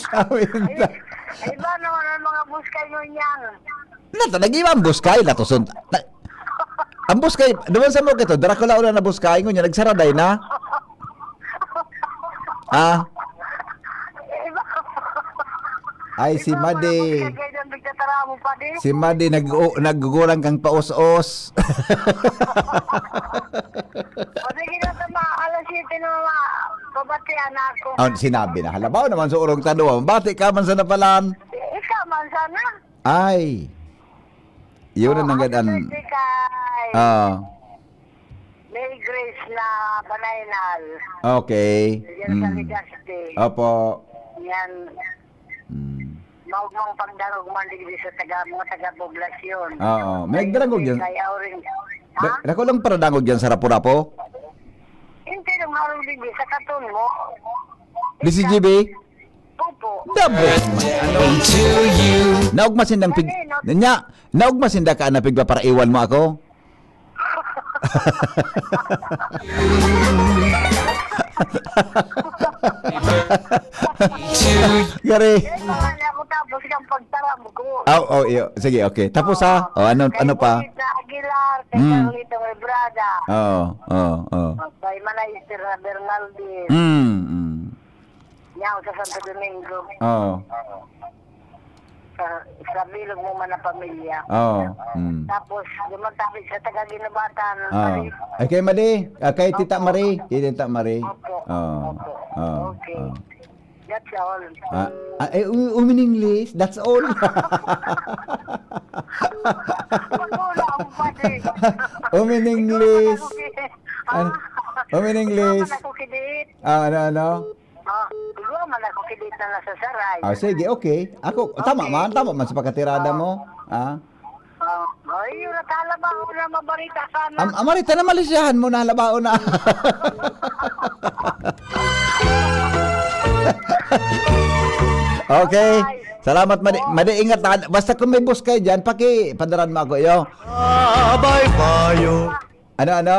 Awin ta. Ay, iba naman ang mga buskay ngunyan. Nata, nag-iba ang buskay, latoson. Na, ang buskay, duman sa mo kito, Dracula una na buskay, ngunyan, nagsaraday na. Ah? Iba. Ay, si Madi. Iba, mga buskay, kaya nagtataramo pa din. Si Madi, nag-, o, naggugulang kang paos-os. O, sige na, tama. Alas siyete na, ma-, babatian na ako. Oh, sinabi na. Halabaw naman sa urong tanduwa. Mabati ka man sa napalan. Ikaw man sana. Ay. Yun ang Oh, happy nangadan. Birthday kay Ah. May Grace na Banaynal. Okay. Diyan sa Mm. Legazpi. Opo. Yan. Mm. Maugmang pagdangog man digdi sa taga, mga taga-poblasyon. Oo. May nagdangog yan. Kay Auring. Ha? Da-, dako lang para dangog yan sa Rapu-Rapu? Hindi, nung harong digdi sa katon mo. Di si G B? Opo. Dabo. Ano? Naugma sindang pig-, Dali, no? Nya, naugma sinda ka na pigpaparaiwan mo ako? Gari. Yan naman ako tapos ng pagtaram ko. Oh, oh, iyo. Sige, okay. Tapos ha? Oh, ano, Kay ano pa? Bonita Aguilar, kay Mm. Carlito Ebrada. Oo, oo, oo. Kay Manay Esther na Bernaldez. Mm, mm. Yan, sa Santo Domingo. Oo. Sa, sa bilog mo man na pamilya. Oo. Mm. Tapos, duman tabi sa taga Guinobatan, Oo. Mari. Ay, kay Madi. Ah, kay Tita Opo. Mari. Kay Tita Mari. Opo. Oo. Opo. Oo. Okay. Oo. That's all. Ah, ah, eh, u-, umin English. That's all. Wala akong pati. Umin English. Ano? Ah. Umin English. Wala man ako kidit. Ah, ano, ano? Ah, wala man ako kidit na nasa saray. Ah, sige, okay. Ako, tama Okay. man, tama man sa pagkatirada Ah. mo. Ah. Ah, ay, yun, at halabaon na mabarita sana. Am-, amarita na malisyahan mo na, halabaon na. Okay. Bye. Salamat, Madi. Madi, ingat, ah. Basta kung may bus kayo dyan, paki-, padaran mo ako, iyo. Ano, ano?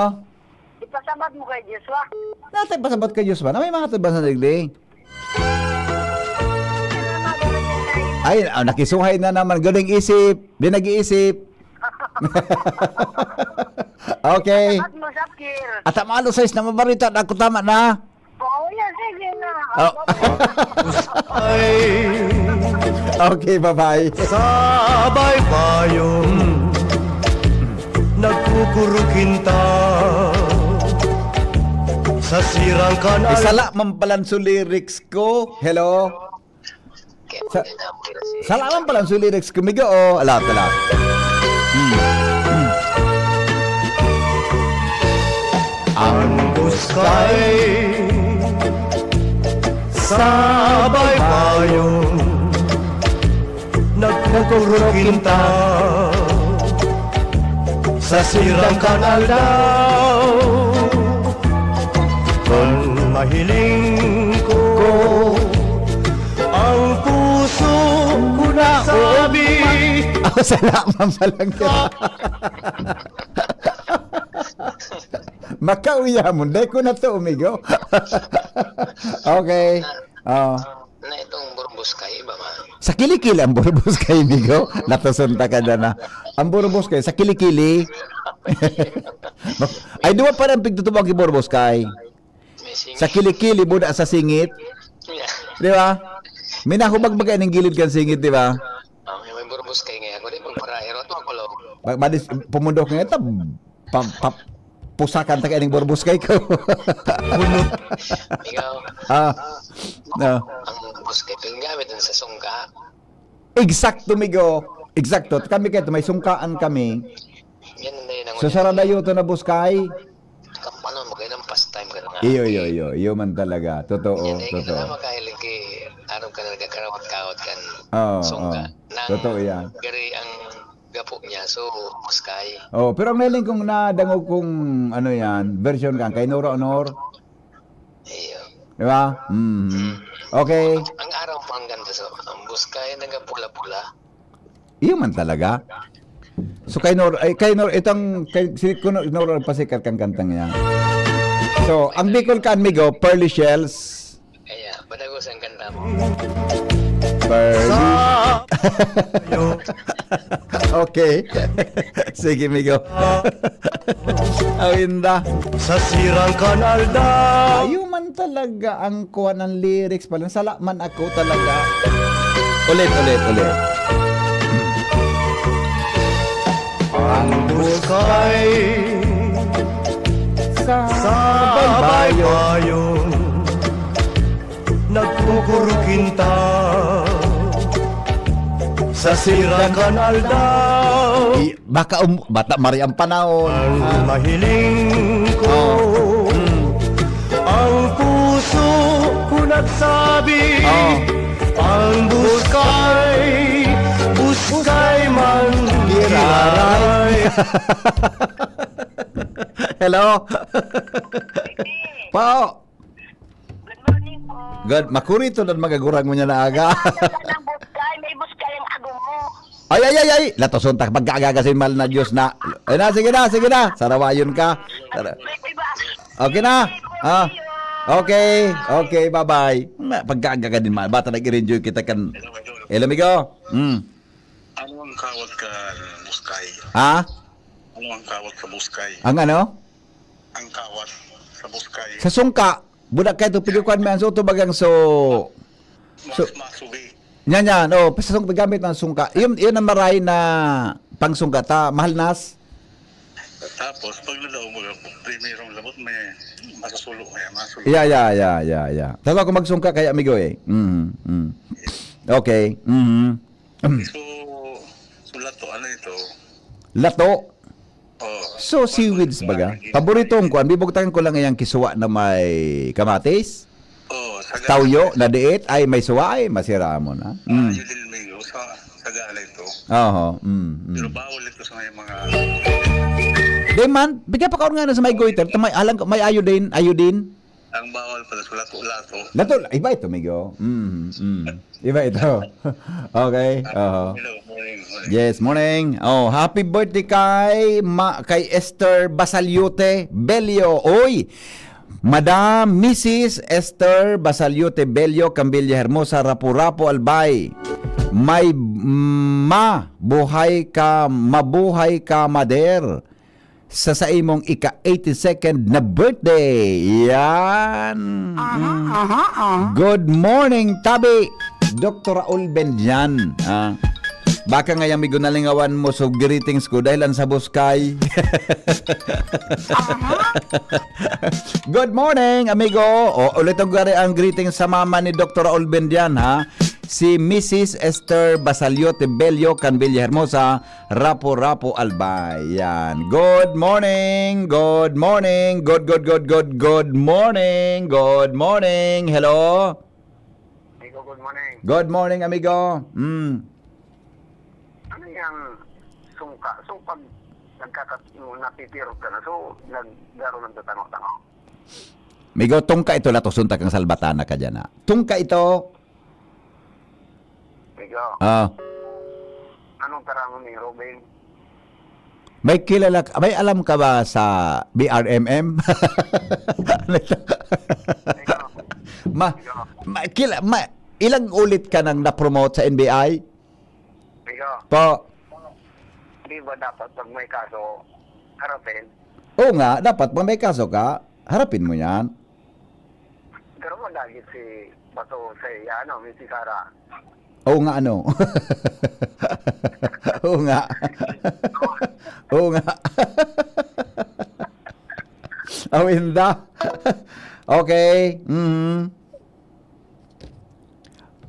Ipasabot mo kay Joshua. Natin pasabot kay Joshua na may mga tubas na digdi. Ay, ah, nakisuhay na naman. Galing isip. Di nag-iisip. Okay. Pasabot mo, Sapkir. At ang alas sais na mabarita, ako tama na. Oo, yan. Sige na. Oh. Ay. Okay, bye-bye. Sa baybayon, nagkukurukinta. Sa sirang kanal. Isala man palan so lyrics ko. Hello? Sa, sala man palan so lyrics ko. Miga, oh. Ala, ala. Hmm. Hmm. Ang buskay sa baybayon, nagkukurukinta. Sa sirang kan aldaw, kun mahiling ko, ang puso ko nagsabi. Ako, salamat pa lang kita. Makauya mo, dai ko na to, umigo. Okay. Oh. Na itong Burbuskay, iba man. Sa Kilikili ang Burbuskay, migo. Latoson ta ka dyan, ah. Ang Burbuskay, sa Kilikili. Ay, duwa pa rin pigtutubang ki Burbuskay. May singit. Sa Kilikili, buda sa singit. Yeah. Di ba? May nahubag baga ning gilid kan singit, di ba? Ah, may, may Burbuskay ngayon. Ako din, magparaero. Ito ako, lo. Ba-, badis, pumundok nga ito, pa, pa, pusakan ta kaining Burbuskay ko. Ikaw, Ah, no. Ang Burbuskay, ito yung gamit dun sa sungka. Eksakto, migo. Eksakto. Kami kayo, may sungkaan kami. Yan ang dahil ng So, saradayo to na buskay. Kapanon mo, kaya ng pastime ka na nga. Iyo, iyo, iyo. Iyo man talaga. Totoo, Yan, eh, totoo. Kailangan makahiling kay, ano ka na nagkakarawat-kawat kan Oo, sungka. oo. Nang Totoo yan. Gari ang gapo niya, so, buskay. Oh, pero ang nailing kong nadangog kong ano yan, version kan kay Nora Honor. Iyo. Di ba? Mm. Mm. Okay. Ang araw pa ang ganda, so, ang buskay nagapula-pula. Iyo man talaga. So, kay Nor-, ay, kay Nor-, itong, kay, si Kuno-, Nor pasikat kang kantang yan. So, ang Bicol kan, migo, Pearly Shells. Kaya, panagusan kanta mo. Pearly. Sa Okay. Sige, migo. Awinda. Sa sirang kan aldaw. Ayo man talaga ang kuha ng lyrics pala. Sala man ako talaga. Ulit, ulit, ulit. Ang buskay Sa sa baybayon. Baybayon. Nagkukurukinta sa sirang kan aldaw. I-, baka um-, bata mari ang panahon. Ang Ah. mahiling ko, Oh. Mm. ang puso ko nagsabi, Oh. ang buskay, buskay man Giraray. giraray. Hello? Po. Good morning po. Good. Makurito na magagurang mo niya na aga. Ang buskay, may buskay ang ago mo. Ay, ay, ay, ay. Latoson ta, pagkaagaga sa mahal na Diyos na. Ay na, sige na, sige na. Sarawayon ka. Sara- May iba. Okay na. Ah. Okay. Okay, bye-bye. Na, pagkaagaga din, mahal. Bata nag-enjoy kita kan. Hello, amigo. Mm. Ano ang kawat ka, buskay? Ha? Ano ang kawat sa buskay? Ang ano? Ang kawat sa buskay. Sa sungka, budak kayo to, pigkukuan mo ang suto bagang so, Mas so, masugi. Yan, yan. Oh, sa sungka, gamit ng sungka. Yun, yun ang maray na pangsungka. Ta, mahal nas. Tapos, pag nadaog mo, primerong labot, may masusulo kaya, masulo. Yeah, yeah, yeah, yeah, yeah. Tapos ako magsungka kaya, amigo, eh. Mm, mm. Okay. Mm. So, so lato, ano ito? Lato? Oh, So, seaweeds baga? Paborito kong kuan, bibugtangan ko lang iyang kisuwa na may kamatis. Oh, sa Tawyo, na diit, ay may suwa, ay masira mo na. Mm. Ayun din, may sa, sa gala ito. Oho, mm, mm. Pero bawal ito sa may mga Di man, bigyan pa kaon nga na sa may goiter, ta may, alang, may iodine, iodine. Ang bawal pala sa lato-lato. Lato, iba ito, migo. Mm, mm. Iba ito. Okay, oho. Hello, morning, morning. Yes, morning. Oh, happy birthday kay ma-, kay Esther Basaliote Bello. Oy, Madam, Missus Esther Basaliote Bello, Cambilla Hermosa, Rapu-Rapu, Albay. May ma, buhay ka, mabuhay ka, mader. Sa saimong ika-eighty-second na birthday. Yan. Aha, Mm. aha, aha. Good morning, tabi. Doktor Raul Bendian. Ah. Baka nga yung migo nalingawan mo, so greetings ko dahil ang sa buskay. Aha. Good morning, amigo. O, ulit ang gari ang greetings sa mama ni Doktor Raul Bendian, ha? Si Missus Esther Basaliote Bello, kan Villahermosa, Rapu-Rapu, Albay. Yan. Good morning! Good morning! Good, good, good, good, good morning! Good morning! Hello? Amigo, good morning. Good morning, amigo. Mm. Ano yung sungka? So, pag nagkakat-, napipirot ka na. So, nagdaro ng tatanga-tanga. Migo, tungka ito, latoson ta kang salbatana ka dyan, ha? Tungka ito. Migo. Ah. Anong tarangon ni Robin? May kilala ka, may alam ka ba sa B R M M? Ano ito? Migo. Ma, Migo. ma, kila, ma, ilang ulit ka nang na-promote sa N B I? Migo. Po. Di ba dapat pag may kaso, harapin? Oo nga, dapat pag may kaso ka, harapin mo yan. Pero malagit si Bato sa iya, ano, may si Sara. Oo nga, ano? Oo nga. Oo nga. Awinda. Okay. Mm.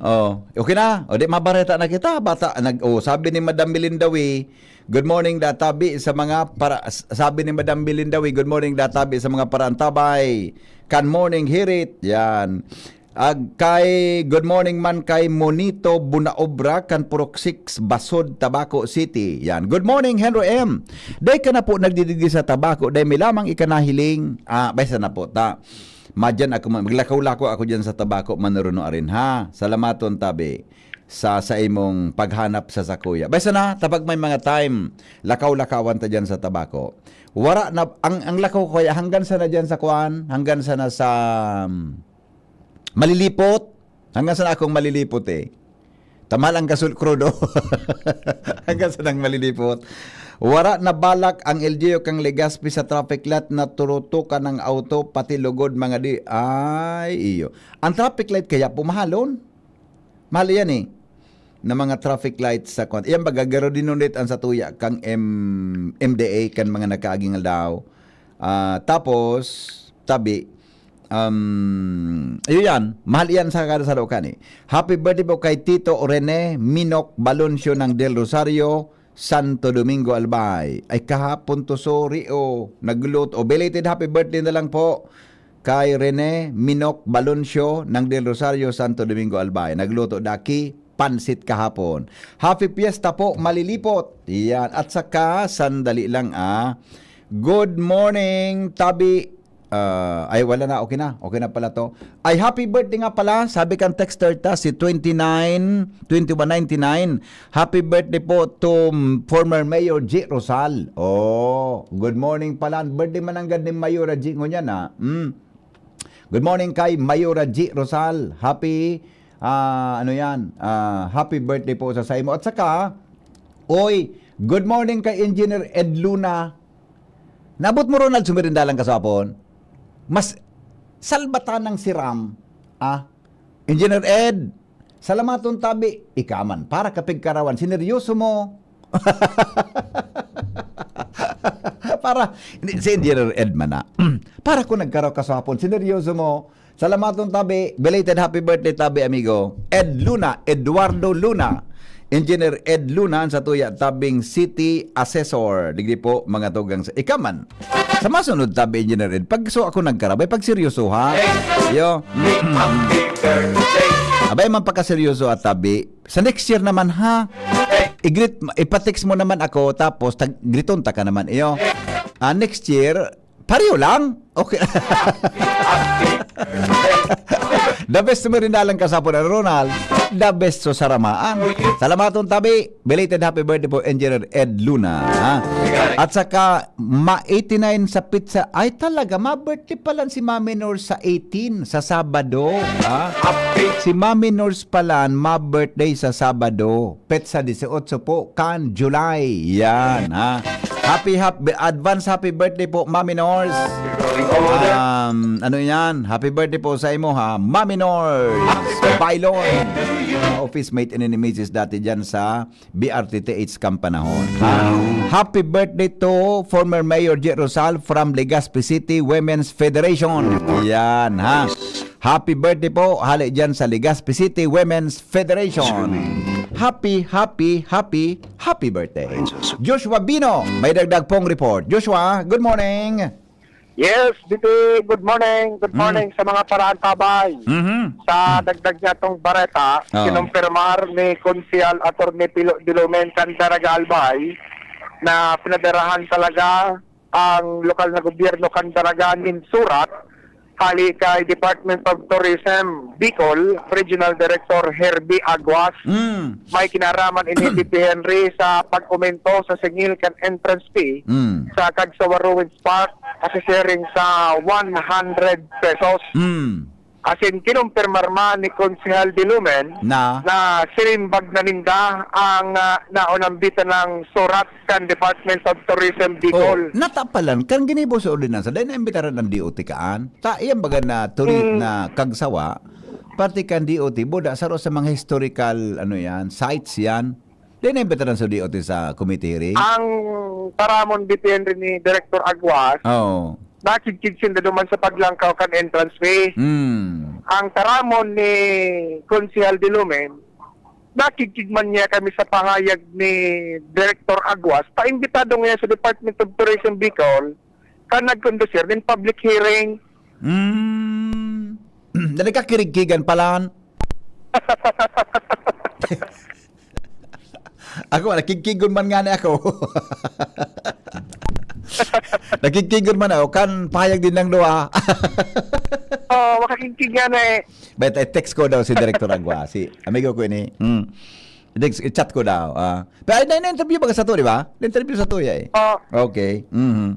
Oh, okay na. O di mabareta na kita. Bata, nag, oh, sabi ni Madam Milindawi, "Good morning, da tabi sa mga para," s-, sabi ni Madam Milindawi, "Good morning, da tabi sa mga paraantabay. Kan morning, hirit." Yan. Ag kay, good morning man kay Monito Bunaobra, kan Purok six, Basod, Tabaco City. Yan. Good morning, Henry M. Dai ka na po nagdidigdi sa Tabaco, dai mi lamang ikanahiling. Ah, basta na po ta. Madyan ako, ma-, maglakaw-lakaw ako dyan sa Tabaco, Manuruno arin, ha? Salamaton, tabi, sa, sa imong paghanap sa sakuya. Basta na, tapag may mga time, lakaw-lakawan ta dyan sa Tabaco. Wara na, ang, ang lakaw ko kaya hanggang sana dyan sa kuan, hanggang sana sa, um, Malilipot. Hanggang sana akong Malilipot, eh. Tamal ang gasol krudo. Hanggang sa nang Malilipot. Wara na balak ang L G U kang Legazpi sa traffic light na turutukan ng auto, pati lugod mga di-, ay, iyo. Ang traffic light kaya pumahalon? Mahal yan, eh. Na mga traffic lights sa kwan. Yan baga, garo dinunit ang satuya kang M-, M D A kan mga nakaaging aldaw. Ah, tapos, tabi, um, ayun yan. Mahal yan sa kada saro kan, eh. Happy birthday po kay Tito Rene Minok Baloncio ng Del Rosario, Santo Domingo, Albay. Ay, kahapon to, sorry, oh. Nagluto. Oh, belated happy birthday na lang po kay Rene Minok Baloncio ng Del Rosario, Santo Domingo, Albay. Nagluto daki pansit kahapon. Happy Fiesta po, Malilipot. Yan. At saka, sandali lang, ah. Good morning, Tabi. Ah, ay, wala na. Okay na. Okay na pala to. Ay, happy birthday nga pala. Sabi kang texter ta, si twenty-nine, twenty-one ninety-nine. Happy birthday po to, mm, former Mayor G Rosal. Oh, good morning pala. Birthday man nanggad ni Mayor G ngunyan, ah. Mm. Good morning kay Mayora G Rosal. Happy, ah, ano yan? Ah, happy birthday po sa saimo. At saka, oy, good morning kay Engineer Ed Luna. Naabot mo, Ronald, sumirindalan ka sa hapon? Mas salbatan ng siram, ah. Engineer Ed, salamaton tabi, ika man. Para kapigkarawan, sineryoso mo. Para, hindi, si Engineer Ed man na. Para kung nagkaraw ka sa hapon, sineryoso mo. Salamaton tabi, belated happy birthday tabi, amigo. Ed Luna, Eduardo Luna. Engineer Ed Luna, ang satuya, tabing City Assessor. Digdi po, mga tugang sa ikaman. Sa masunod tabi, Engineer Ed, pag so ako nagkarabay, pag seryoso ha. Yo. Abay, man pagkaseryoso at tabi. Sa next year naman ha. I-greet, ipa-text mo naman ako, tapos tag-, griton ta ka naman, iyo. Ah, next year, pareho lang. Okay. The best mo rin dalang kasapon, ano, Ronald? The best so saramaan. Salamaton tabi. Belated happy birthday po, Engineer Ed Luna, ha? At saka, ma eighty-nine sa pizza. Ay, talaga, ma-birthday pala si Mami Nors sa eighteen, sa Sabado, ha? Si Mami Nors pala, ma-birthday sa Sabado. Petsa dieciocho po, kan July. Yan, ha? Happy, happy, advance happy birthday po, Mami Nors. Um, ano yan? Happy birthday po sa imo, ha? Mami Nors Bailon. Office mate and misis dati dyan sa B R T T H kang panahon. Happy birthday to former Mayor J Rosal from Legazpi City Women's Federation. Yan, ha. Happy birthday po, hali dyan sa Legazpi City Women's Federation. Happy, happy, happy, happy birthday. Joshua Bino, may dagdag pong report. Joshua, good morning. Yes, B P, good morning. Good Mm. Morning sa mga paraantabay. Mhm. Sa dagdag niya tong bareta, Oh. kinumpirmar ni Konsehal Attorney Pilo Dilumen kan Daraga Albay, na pinadarahan talaga ang lokal na gobyerno kan Daraga nin surat hali kay Department of Tourism Bicol Regional Director Herbie Aguas. Mm. May kinaraman ini, P P Henry, sa pag-aumento sa singil kan entrance fee Mm. sa Cagsawa Ruins Park, kasi siring sa one hundred pesos. Mm. Asin kinumpirmar man ni Konsehal Dilumen Na? na sinimbag na ninda ang, ah, naunambitan ng surat kan Department of Tourism Bicol. Oh, natapalan, kan ginibo sa ordinansa, dahil naimbitaran ang D O T kaan. Ta, iyan baga na turi-, Hmm. na kagsawa, parte kan D O T, buda, saro sa mga historical, ano yan, sites yan. Dahil naimbitaran sa D O T sa committee hearing. Ang taramon, depende ni Director Aguas, Oo. nakigkig sinda duman sa paglangkaw kan entrance fee. Hmm. Ang taramon ni Konsehal Dilumen, nakigkig man niya kami sa pahayag ni Director Aguas, ta imbitado ngayon sa Department of Tourism Bicol, kan nagkondusir nin public hearing. Mm. Na nagkakirigkigan palan. Ako, nakigkigon man ngani ako. Nakigkigon man ako, kan pahayag din ng duwa. Oo, makakigkig nga na eh. But I text ko daw si Director Agua, si amigo ko ini. Hmm. Text, i-chat ko daw. Ah. Pero ay, na-, na-interview ba ka sa to, di ba? Na-interview sa to, ya eh. Oo. Okay. Mhm.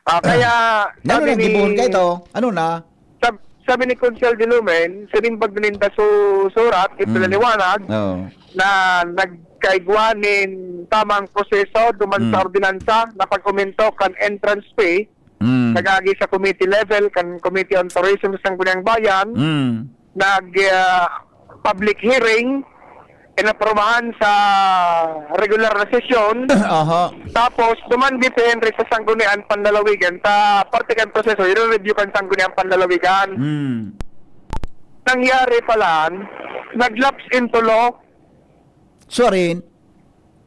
Ah, kaya, Ano sabi nang ni gibuhon ka ito? Ano na? Sab-, sabi ni Konsehal Dilumen, sinimbag na ninda su-, surat, ipinaliwanag Mm. Oo. na nagkaigwa nin tamang proseso duman sa Mm. ordinansa na pag-aumento kan entrance fee, Mm. nag-agi sa committee level, kan Committee on Tourism sa Sangguniang Bayan, Mm. nag, ah, public hearing, inaprubahan sa regular na sesyon. Aha. Tapos, duman dito, Henry, sa Sangguniang Panlalawigan, sa parte kan proseso, i-review kan Sangguniang Panlalawigan. Hmm. Nangyari pala, nag-lapse into law Sorry.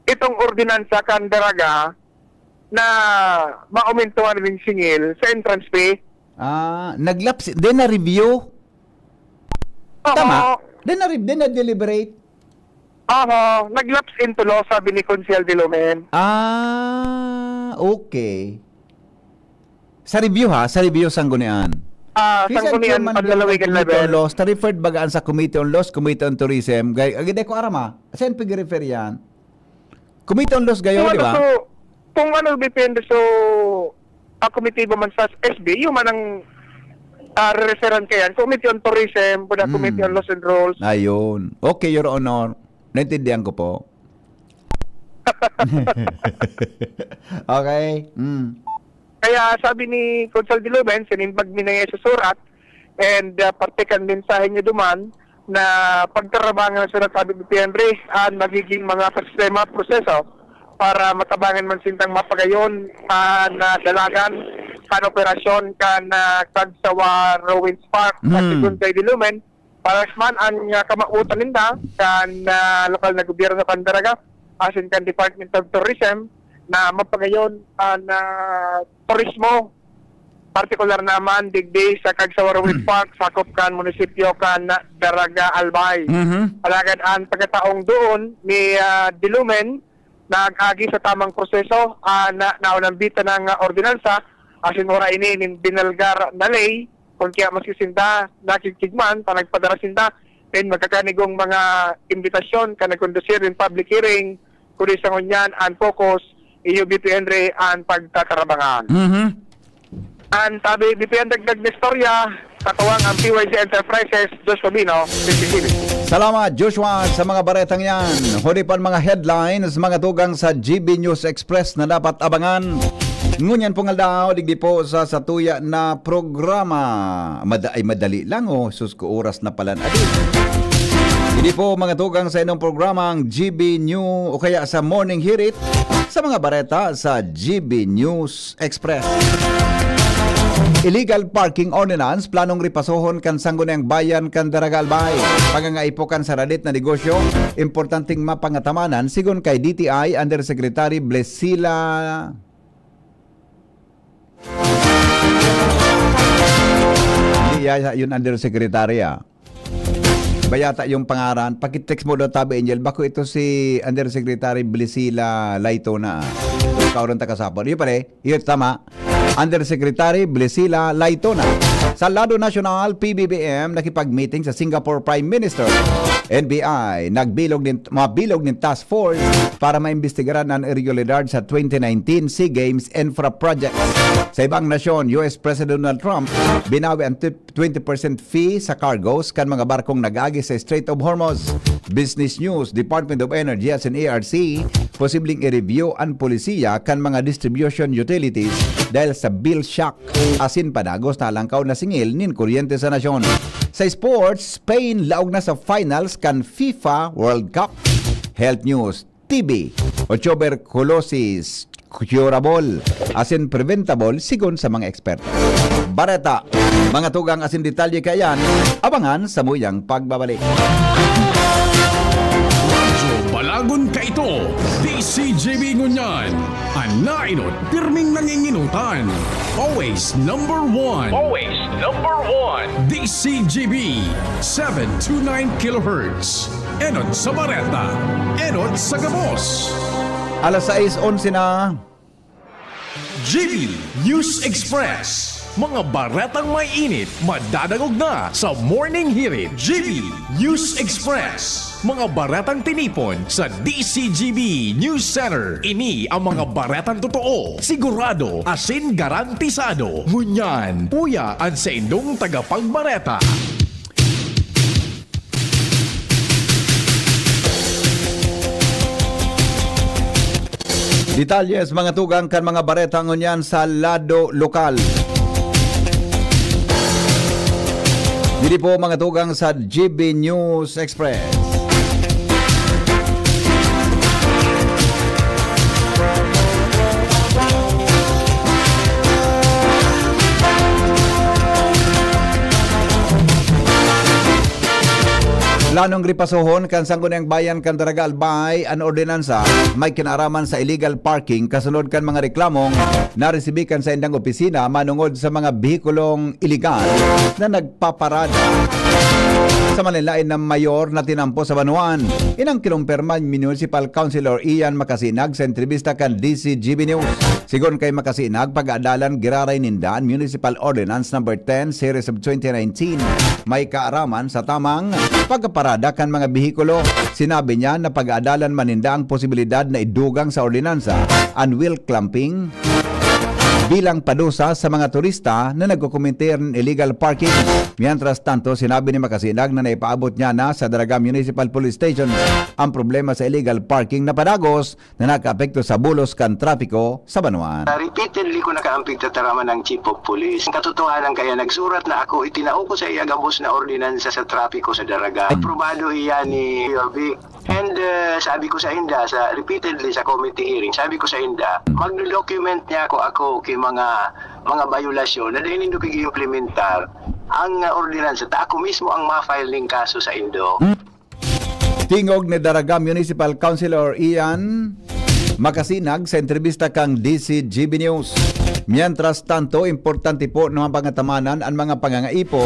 itong ordinansa kan Daraga na maumintuhan nin singil sa entrance fee. Ah, nag-lapse, then na-review? Oho. Tama? Then na-re-, then na-deliberate? Oho, nag-lapse into law, sabi ni Konsehal Dilumen. Ah, okay. Sa review ha, sa review, Sanggunian. Ah, Sanggunian, Panlalawigan level. Committee on Laws, ta-referred baga an sa Committee on Laws, Committee on Tourism, gay, agi, di ko aram ha. Saan pag-refer yan? Committee on Laws gayo, Kung di ano ba? So, kung ano, depende so, ang komitiba man sa S B, yun man ang, ah, re-referan kaya. Committee on Tourism, pwede Hmm. Committee on Laws and Rules. Ayun. Okay, Your Honor. Naintindihan ko po. Okay. Mm. Kaya sabi ni Konsehal Dilumen, sinimbag mi na yan sa surat, and, ah, parte kan mensahe niya duman, na pagtarabangan sa nagsabi ni P N R, ang magiging mga sistema, proseso para matabangan man sindang mapagayon, ah, na dalagan kan operasyon kan, ah, Cagsawa Ruins Park. Sa Hmm. Segun kay Dilumen, paras man ang, ah, kamawotan ninda kan, ah, lokal na gobyerno kan Daraga, asin kan Department of Tourism na mapagayon ang, ah, turismo, partikular naman digdi sa Cagsawa Ruins Park, sakop kan munisipyo kan Daraga, Albay. Mhm. Alagad an pagkataong doon ni, ah, Dilumen, nag-agi sa tamang proseso, ah, na, naunambitan ng, ah, ordinansa, asin ora ini nin binalgar na ley, kun kaya maski sinda nakigkig man, ta nagpadara sinda nin magkakanigong mga imbitasyon kan nagkondusir nin public hearing, kundi sa ngunyan, an focus, iyo B P N R, an pagtatarabangan. Mhm. An sabi, B P N dagdag na istorya, katuwang ang P Y Z Enterprises, Joshua Bino, P P T V. Salamat, Joshua, sa mga baretang yan. Huli pa ang mga headlines, mga tugang sa G B News Express na dapat abangan. Ngunyan pong aldaw, digdi po sa satuya na programa. Mada-, ay, madali lang, oh. Sus ko, oras na pala na. Hindi po, mga tugang, sa inyong programa, ang G B News o kaya sa Morning Hirit, sa mga bareta sa G B News Express. Illegal parking ordinance, planong ripasohon kan Sangguniang Bayan kan Daraga, Albay. Pangangaipo kan saralit na negosyo, importanteng mapangatamanan, sigon kay D T I Undersecretary Blesila. Hindi yata yun Undersecretary, ah. Iba yata yung pangaran. Pakitext mo daw, Tabi Angel. Bako ito si Undersecretary Blisila Laitona, ah. Kauron ta kasapon. Iyo pare, iyo tama. Undersecretary Blisila Laitona. Sa lado nasyonal, P B B M nakipag-meeting sa Singapore Prime Minister. N B I, nagbilog nin, mabilog nin task force para maimbestigaran an irregularidad sa twenty nineteen SEA Games infra projects. Sa ibang nasyon, U S President Donald Trump binawi ang tip- twenty percent fee sa cargos kan mga barkong nag-agi sa Strait of Hormuz. Business News, Department of Energy asin E R C, posibleng i-review an polisiya kan mga distribution utilities dahil sa bill shock asin padagos na alangkaw na singil nin kuryente sa nasyon. Sa sports, Spain laog na sa finals kan FIFA World Cup. Health News, T B o tuberculosis curable asin preventable sigon sa mga eksperto. Bareta, mga tugang asin detalye kaiyan, abangan sa muyang pagbabalik. Radyo Balagon Kaito, D C G B ngunyan, an nainot pirming nanginginutan. Always number one. Always number one. D C G B, seven two nine kilohertz. Enot sa bareta, enot sa gabos. Alas sais onse na. G B News Express. Mga baretang may init, madadangog na sa Morning Hirit. G B News Express. Mga baretang tinipon sa D C G B News Center. Ini ang mga baretang totoo, sigurado, asin garantisado. Ngunyan, uya an saindong tagapagbareta. Detalye sa mga tugang kan mga bareta ngunyan sa lado lokal. Diri po mga tugang sa G B News Express. Planong ripasohon kan Sangguniang Bayan kan Daraga Albay an ordinansa may kinaaraman sa illegal parking kasunod kan mga reklamong naresibi kan saindang opisina manongod sa mga behikulong iligal na nagpaparada sa malinlain na mayor na tinampo sa banwaan. Inang kinumpirma ni Municipal Councilor Ian Makasinag sa entrevista kan D C G B News. Sigon kay Makasinag, pag-aadalan giraray ninda an Municipal Ordinance Number ten, Series of twenty nineteen. May kaaraman sa tamang pagparada kan mga behikulo. Sinabi niya na pag-aadalan man ninda ang posibilidad na idugang sa ordinansa an wheel clamping bilang padusa sa mga turista na nagkokomete nin illegal parking. Mientras tanto, sinabi ni Makasinag na naipaabot niya na sa Daraga Municipal Police Station ang problema sa illegal parking na padagos na nakaapekto sa bulos kan trapiko sa banwaan. Repeatedly ko nakaamping tataraman ang Chief of Police. Ang katotohanan kaya nagsurat na ako, itinao ko sa iya gabos na ordinansa sa trapiko sa Daraga. Aprobado iyan ni Yorvic. And uh, sabi ko sa inda, sa, repeatedly sa committee hearing, sabi ko sa inda, mag-document niya ako, ako ki mga mga bayolasyon na dai nindo kig-implementar ang uh, ordinansa, ta ako mismo ang ma-file ning kaso sa indo. Tingog ni Daraga Municipal Councilor Ian Makasinag sa entrevista kan D C G B News. Mientras tanto, importante po na mapangatamanan ang mga pangangaipo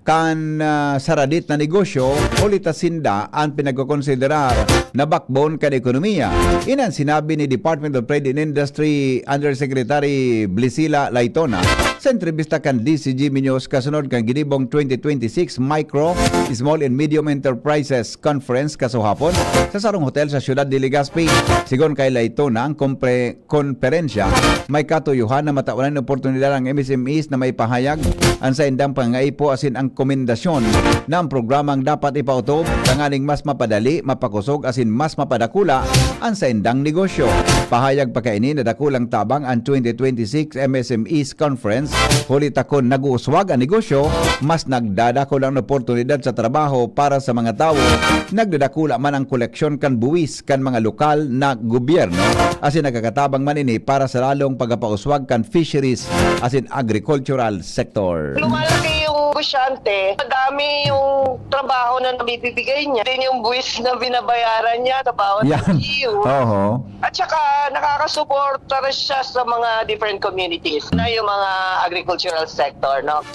kan ah, saradit na negosyo, huli ta sinda an pinagkokonsiderar na backbone kan ekonomiya. Inan sinabi ni Department of Trade and Industry Undersecretary Blisila Laitona sa entrevista kan D C G B News kasunod kan ginibong twenty twenty-six Micro, Small and Medium Enterprises Conference kasuhapon sa sarong hotel sa siyudad de Legazpi. Sigon kay Laitona, ang kompre- konperensya, may katuyohan na matawan nin oportunidad ang M S M Es na maipahayag an saindang pangangaipo asin ang komendasyon na ang programang dapat ipaotob tanganing mas mapadali, mapakosog asin mas mapadakula an saindang negosyo. Pahayag pa kaini na dakulang tabang an twenty twenty-six M S M Es Conference, huli ta kun nag-uuswag an negosyo, mas nagdadakul an oportunidad sa trabaho para sa mga tawo, nagdadakula man ang koleksyon kan buwis kan mga lokal na gobyerno, asin nakakatabang man ini para sa lalong pagpapauswag kan fisheries asin agricultural sector. Lumalaki yung negosyante, madami yung trabaho na nabibigay niya, din yung buwis na binabayaran niya sa bawat Yan. L G U. Oho. At saka nakakasuporta rin siya sa mga different communities na yung mga agricultural sector, no?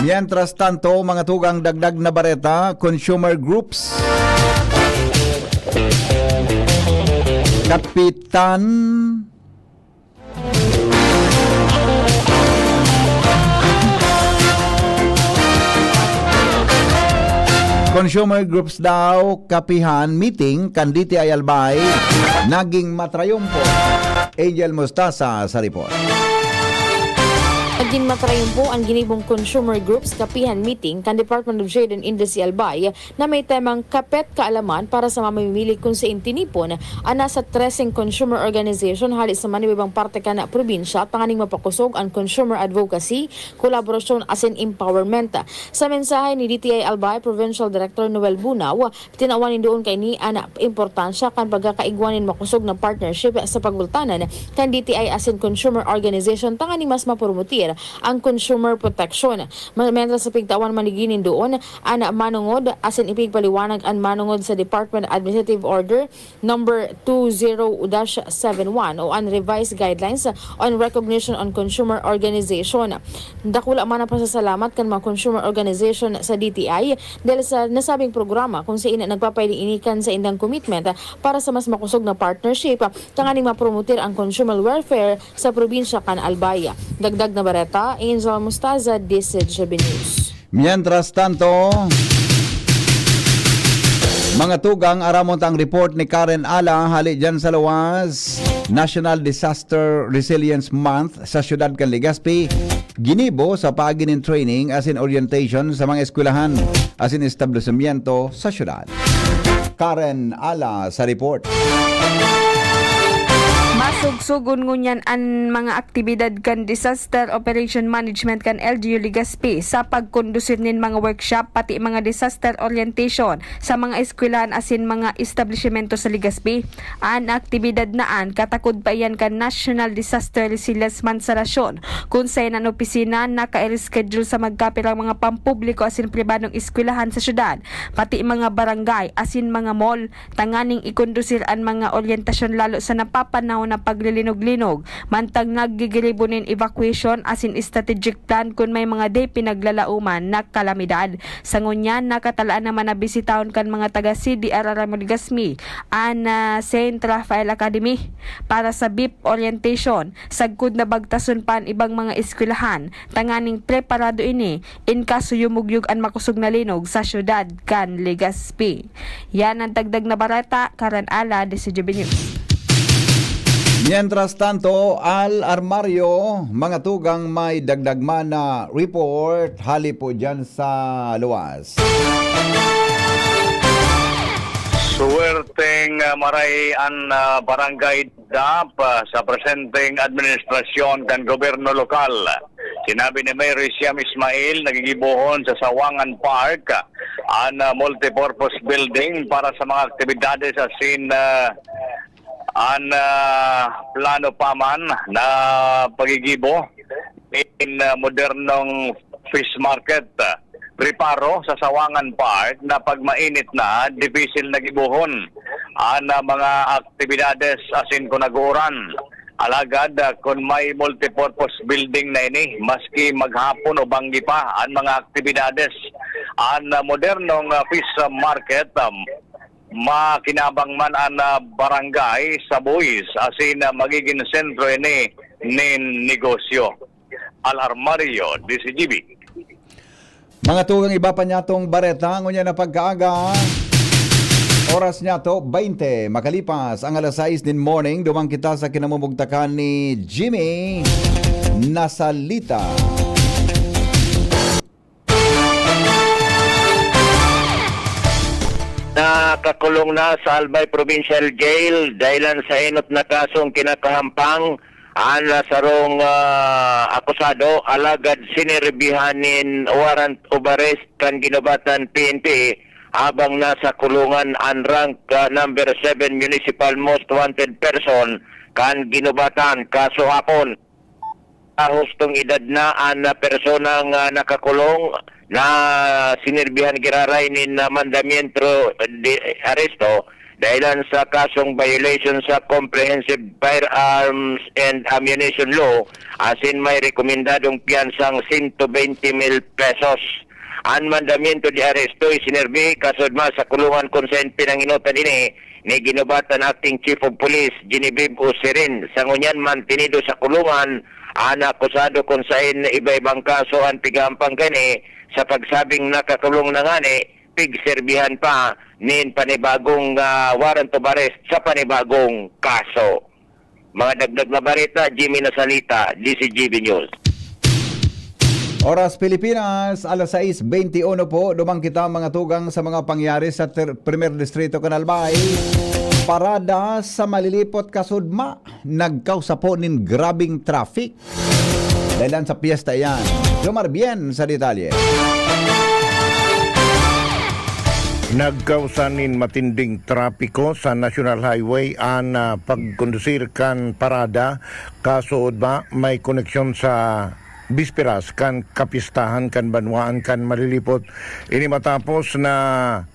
Mientras tanto, mga tugang dagdag na bareta, consumer groups. Kapitan. Consumer groups daw kapihan meeting kan D T I Albay naging matrayumpo. Angel Mostaza sa report. Nagin matrayumpo an ginibong consumer groups kapihan meeting kan Department of Trade and Industry Albay na may temang Kapet Kaalaman para sa mamimili kun sain tinipon an nasa treseng consumer organization hali sa manibibang parte kan probinsya tanganing mapakosog an consumer advocacy, kolaborasyon asin empowerment. Sa mensahe ni D T I Albay Provincial Director Noel Bunaw, tinawan nin duon kaini an importansya kan pagkakaigwa nin makosog na partnership sa pagultanan kan D T I asin consumer organization tanganing mas mapromotir ang consumer protection. Ma-, mentras sa pigtawan man digdi nin duon an manongod asin ipigpaliwanag an manongod sa Department Administrative Order number two zero dash seven one o an Revised Guidelines on Recognition on Consumer Organization. Dakula man ang pasasalamat kan mga consumer organization sa D T I dahil sa nasabing programa kung sain nagpapainiinikan sa indang commitment para sa mas makosog na partnership tanganing mapromotir ang consumer welfare sa probinsya kan Albay. Dagdag na bareta, Angel Mostaza, D C G B News. Mientras tanto, mga tugang, aramon ta ang report ni Karen Ala hali dyan sa luwas. National Disaster Resilience Month sa siyudad kan Legazpi ginibo sa paagi nin training asin orientation sa mga eskwelahan asin establisimyento sa siyudad. Karen Ala sa report. Masugsugon ngunyan an mga aktibidad kan Disaster Operation Management kan L G U Legazpi sa pagkondusir nin mga workshop pati mga disaster orientation sa mga eskwelahan asin mga establisimento sa Legazpi. An aktibidad na an katakod pa iyan kan National Disaster Resilience Month sa nasyon, kun saen an opisina naka-reschedule sa magkapirang mga pampubliko asin pribadong eskwelahan sa syudad, pati mga barangay asin mga mall, tanganing ikondusir an mga oryentasyon lalo sa napapanahon na paglilinog-linog, mantang naggigiribo nin evacuation asin strategic plan kun may mga di pinaglalaoman na kalamidad. Sa ngunyan, nakatalaan naman na bisitahon kan mga taga C D R R M Legazpi an, ah, Saint Raphael Academy para sa beep orientation, sagkod na bagtason pa an ibang mga eskwelahan, tanganing preparado ini in kaso yumugyog an makosog na linog sa syudad kan Legazpi. Yan ang dagdag na bareta, Karen Ala, D C G B News. Mientras tanto, Al Armario, mga tugang, may dagdag man na report hali po dyan sa luwas. Swerteng, ah, maray an, ah, Barangay Dap, ah, sa presenteng administrasyon kan gobyerno lokal. Sinabi ni Mayor Siam Ismail, nagigibohon sa Sawangan Park an, ah, multipurpose building para sa mga aktibidades asin, ah, an, ah, plano pa man na pagigibo in, ah, modernong fish market. Preparo sa Sawangan Park na pag mainit na, dipisil na gibohon an, ah, mga aktibidades asin kun nag-uuran. Alagad, ah, kun may multipurpose building na ini, maski maghapon o banggi pa an mga aktibidades, an, ah, modernong, ah, fish market, um, makinabang man an, ah, barangay sa buhis asin, ah, magigin sentro ini nin negosyo. Al Armario, D C G B. Mga tugang, iba pa niyatong bareta, ngunyan na pagkaaga. Oras niyato, baynte makalipas ang alas sais nin morning. Duman kita sa kinamumugtakan ni Jimmy Nasalita. Nakakulong na sa Albay Provincial Jail dahilan sa enot na kasong kinakahampang an, ah, sarong, ah, akusado, alagad sinerbihan nin warrant of arrest kan ginubatan P N P, habang nasa kulungan an rank, ah, number seven municipal most wanted person kan ginubatan. Kaso hapon, ah, hustong edad na an, ah, personang, ah, nakakulong na sinerbihan giraray nin, ah, mandamiento de aresto dahilan sa kasong violation sa Comprehensive Firearms and Ammunition Law, asin may rekomendadong piyansang sento beinte mil pesos. An mandamiento de aresto isinerbi kasudma sa kulungan kun saen pinangenotan ini ni ginubatan Acting Chief of Police Genevieve Osirin. Sa ngunyan man, tinido sa kulungan an akusado kun saen iba-ibang kaso an pigahampang kani sa pagsabing nakakulong na ngani, pigserbihan pa nin panibagong, ah, warrant of arrest sa panibagong kaso. Mga dagdag na bareta, Jimmy Nasalita, D C G B News. Oras Pilipinas, alas sais beinti uno po. Dumang kita, mga tugang, sa mga pangyari sa ter- Primer Distrito kan Albay. Parada sa Malilipot, Kasudma, nagkausa po nin grabing traffic. Dahilan sa piyesta yan. Jomar Bien sa detalye. Nagkausa nin matinding trapiko sa National Highway an ah, pagkondusir kan parada kasood ba may koneksyon sa bisperas kan kapistahan kan banwaan kan Malilipot. Ini matapos na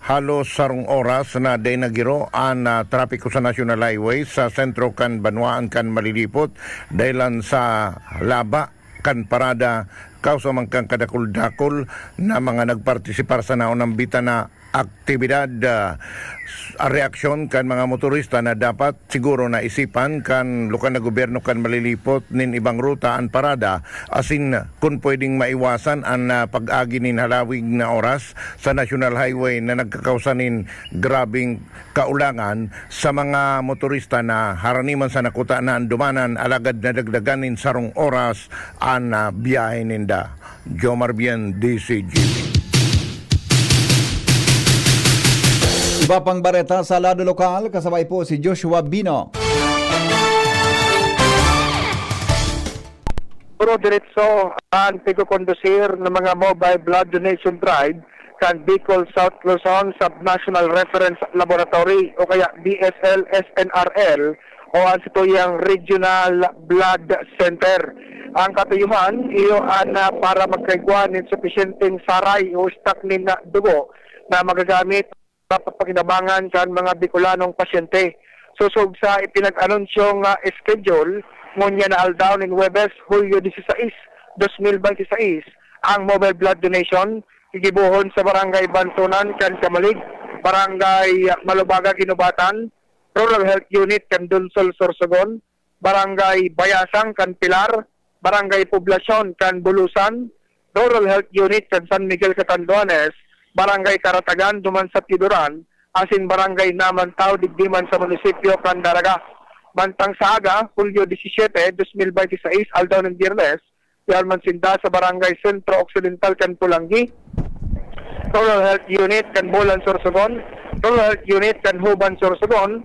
halos sarong oras na dai nagiro an ah, trapiko sa National Highway sa sentro kan banwaan kan Malilipot dahilan sa laba kan parada, kausa man kan kadakul-dakul na mga nagpartisipar sa naunambitan na aktibidad. Ah, s- reaksyon kan mga motorista na dapat siguro naisipan kan lokal na gobyerno kan Malilipot nin ibang ruta an parada, asin kun pwedeng maiwasan an ah, pag-agi nin halawig na oras sa National Highway na nagkakausa nin grabing kaulangan sa mga motorista na harani man sa nakuta na andumanan alagad nadagdagan nin sarong oras an ah, biyahe ninda. Jomar Bien, D C G B. Iba pang bareta sa lado lokal, kasabay po si Joshua Bino. Puro diretso ang pigkukondusir ng mga mobile blood donation drive kan Bicol South Luzon Subnational Reference Laboratory o kaya B S L S N R L o ang satuyang Regional Blood Center. Ang katuyuhan iyo an ah, para magkaigwa nin supisyenteng saray o stock nin ah, dugo na magagamit sa papakinabangan kan mga Bicolanong pasyente. Sosog sa ipinag-anunsyong ah, schedule, ngunyan na aldaw nin Huwebes, Hulyo dieciséis, dos mil bente seis, ang mobile blood donation gigibohon sa Barangay Bantonan kan Camalig, Barangay Malubaga, Guinobatan, Rural Health Unit kan Donsol, Sorsogon, Barangay Bayasang kan Pilar, Barangay Poblacion kan Bulusan, Rural Health Unit kan San Miguel, Catanduanes, Barangay Caratagan duman sa Tiduran, asin Barangay Namantaw digdi man sa munisipyo kan Daraga. Mantang sa aga, Hulyo diecisiete, dos mil bente seis, aldaw nin Biyernes, diyan man sinda sa Barangay Centro Occidental kan Pulanggi, Rural Health Unit kan Bulan, Sorsogon, Rural Health Unit kan Huban, Sorsogon,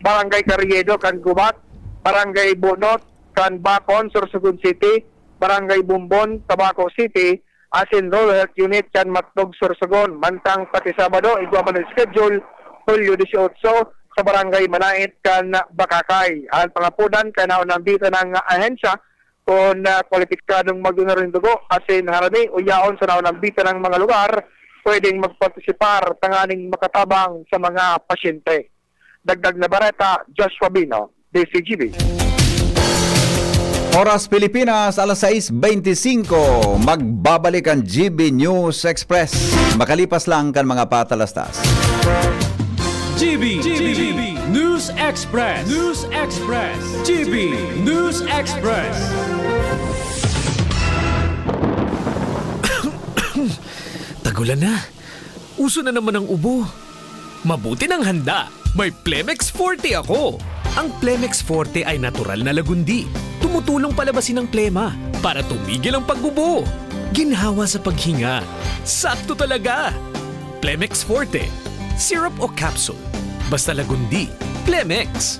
Barangay Carriedo kan Gubat, Barangay Bunot kan Bacon, Sorsogon City, Barangay Bumbon, Tabaco City, asin Rural Health Unit kan Matnog, Sorsogon. Mantang pati Sabado, igwa man ang schedule, Hulyo dieciocho, sa Barangay Manait kan Bacacay. Ang pangapodan kan naunambitan ng ahensya, kun ah, kwalipikadong magdonor nin dugo asin harani o yaon sa naunambitan ng mga lugar, pwedeng magpartisipar tanganing makatabang sa mga pasyente. Dagdag na bareta, Joshua Bino, D C G B. Oras Pilipinas, alas sais beintisinko. Magbabalik ang G B News Express. Makalipas lang kan mga patalastas. G B, G B, News Express, News Express, G B News Express. Tagulan na. Uso na naman ang ubo. Mabuti nang handa. May Plemex Forte ako. Ang Plemex Forte ay natural na lagundi. Tumutulong palabasin ang plema para tumigil ang pag-ubo. Ginhawa sa paghinga. Sakto talaga. Plemex Forte. Syrup o capsule. Basta lagundi. Plemex.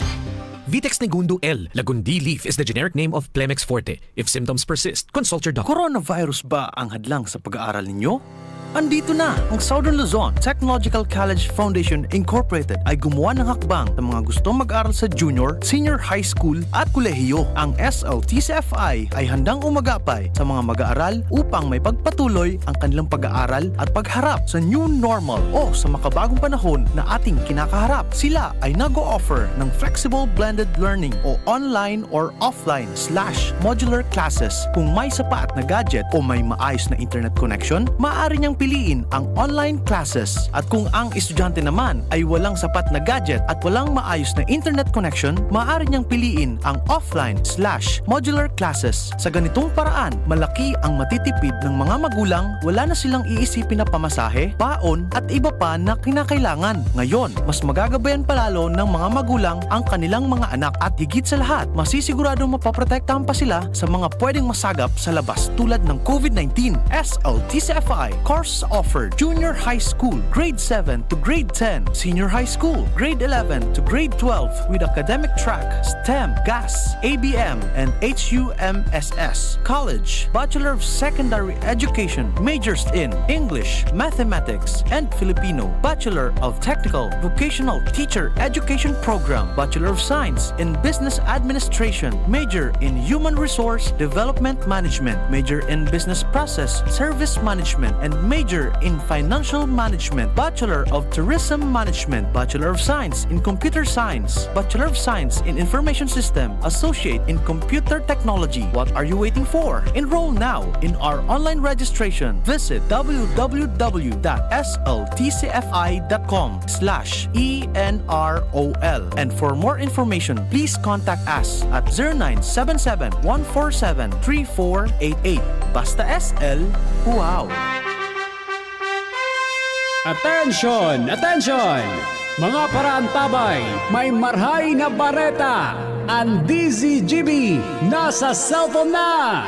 Vitex Negundo L. Lagundi leaf is the generic name of Plemex Forte. If symptoms persist, consult your doctor. Coronavirus ba ang hadlang sa pag-aaral ninyo? Andito na! Ang Southern Luzon Technological College Foundation Incorporated ay gumawa ng hakbang sa mga gustong mag-aral sa junior, senior high school at kolehiyo. Ang S L T C F I ay handang umagapay sa mga mag-aaral upang may pagpatuloy ang kanilang pag-aaral at pagharap sa new normal o sa makabagong panahon na ating kinakaharap. Sila ay nag-o-offer ng flexible blended learning o online or offline slash modular classes. Kung may sapat na gadget o may maayos na internet connection, maaari niyang piliin ang online classes. At kung ang estudyante naman ay walang sapat na gadget at walang maayos na internet connection, maaari niyang piliin ang offline slash modular classes. Sa ganitong paraan, malaki ang matitipid ng mga magulang, wala na silang iisipin na pamasahe, baon, at iba pa na kinakailangan. Ngayon, mas magagabayan pa lalo ng mga magulang ang kanilang mga anak at higit sa lahat, masisiguradong mapoprotektahan pa sila sa mga pwedeng masagap sa labas tulad ng COVID nineteen. S L T C F I course offered Junior High School, Grade seven to Grade ten, Senior High School, Grade eleven to Grade twelve with academic track, STEM, GAS, A B M, and H U M S S. College, Bachelor of Secondary Education, majors in English, Mathematics, and Filipino, Bachelor of Technical Vocational Teacher Education Program, Bachelor of Science in Business Administration, major in Human Resource Development Management, major in Business Process Service Management, and major in Financial Management, Bachelor of Tourism Management, Bachelor of Science in Computer Science, Bachelor of Science in Information System, Associate in Computer Technology. What are you waiting for? Enroll now in our online registration. Visit w w w dot s l t c f i dot com slash e n r o l. And for more information, please contact us at zero nine seven seven, one four seven, three four eight eight. Basta S L, wow! Attention! Attention! Mga paraantabay, may marhay na bareta! An D Z G B nasa cellphone na!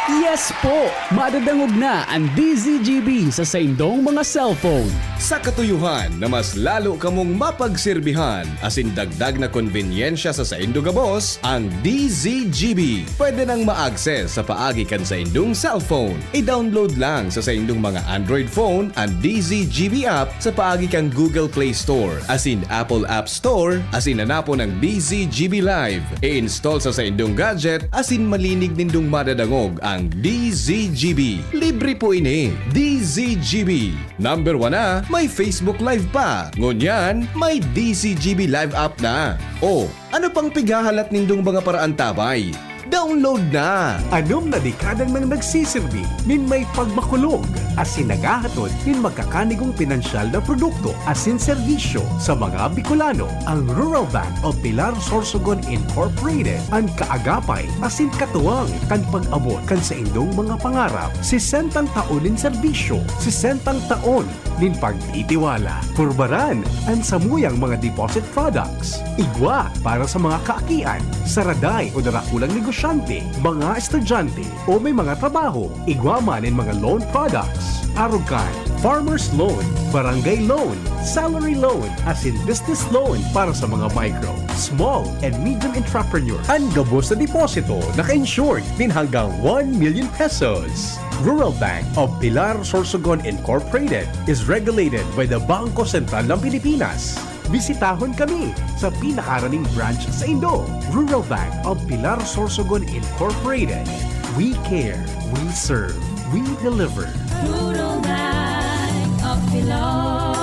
Yes po! Madadangog na an D Z G B sa saindong mga cellphone. Sa katuyohan na mas lalo kamong mapagserbihan asin dagdag na konbenyensya sa saindo gabos, ang D Z G B pwede nang ma-access sa paagi kan saindong cellphone. I-download lang sa saindong mga Android phone an D Z G B app sa paagi kan Google Play Store asin Apple App Store asin hanapon ang D Z G B Live. I-install sa saindong gadget asin malinig nindong madadangog ang D Z G B. Libre po ini. D Z G B. Number one na, may Facebook Live pa. Ngunyan, may D Z G B Live app na. O, ano pang pighahalat nindong mga paraantabay? Download na! Anom na dekada nang nagsisirbi nin may pagmakulog asin naghahatod nin magkakanigong pinansyal na produkto asin serbisyo sa mga Bicolano. Ang Rural Bank of Pilar Sorsogon Incorporated, an kaagapay asin katuwang kan pag-abot kan saindong mga pangarap. Sesentang taon nin serbisyo, sesentang taon nin pagtitiwala. Purbaran an samuyang mga deposit products. Igwa para sa mga kaakian, saraday o darakulang negosyante, mga estudyante, o may mga trabaho. Igwa man nin mga loan products. Arog kan farmers loan, barangay loan, salary loan, asin business loan para sa mga micro, small, and medium entrepreneur. An gabos na deposito naka-insured nin hanggang one million pesos. Rural Bank of Pilar Sorsogon Incorporated is regulated by the Bangko Sentral ng Pilipinas. Bisitahon kami sa pinakaraning branch saindo. Rural Bank of Pilar Sorsogon Incorporated. We care, we serve, we deliver. Rural Bank of Pilar.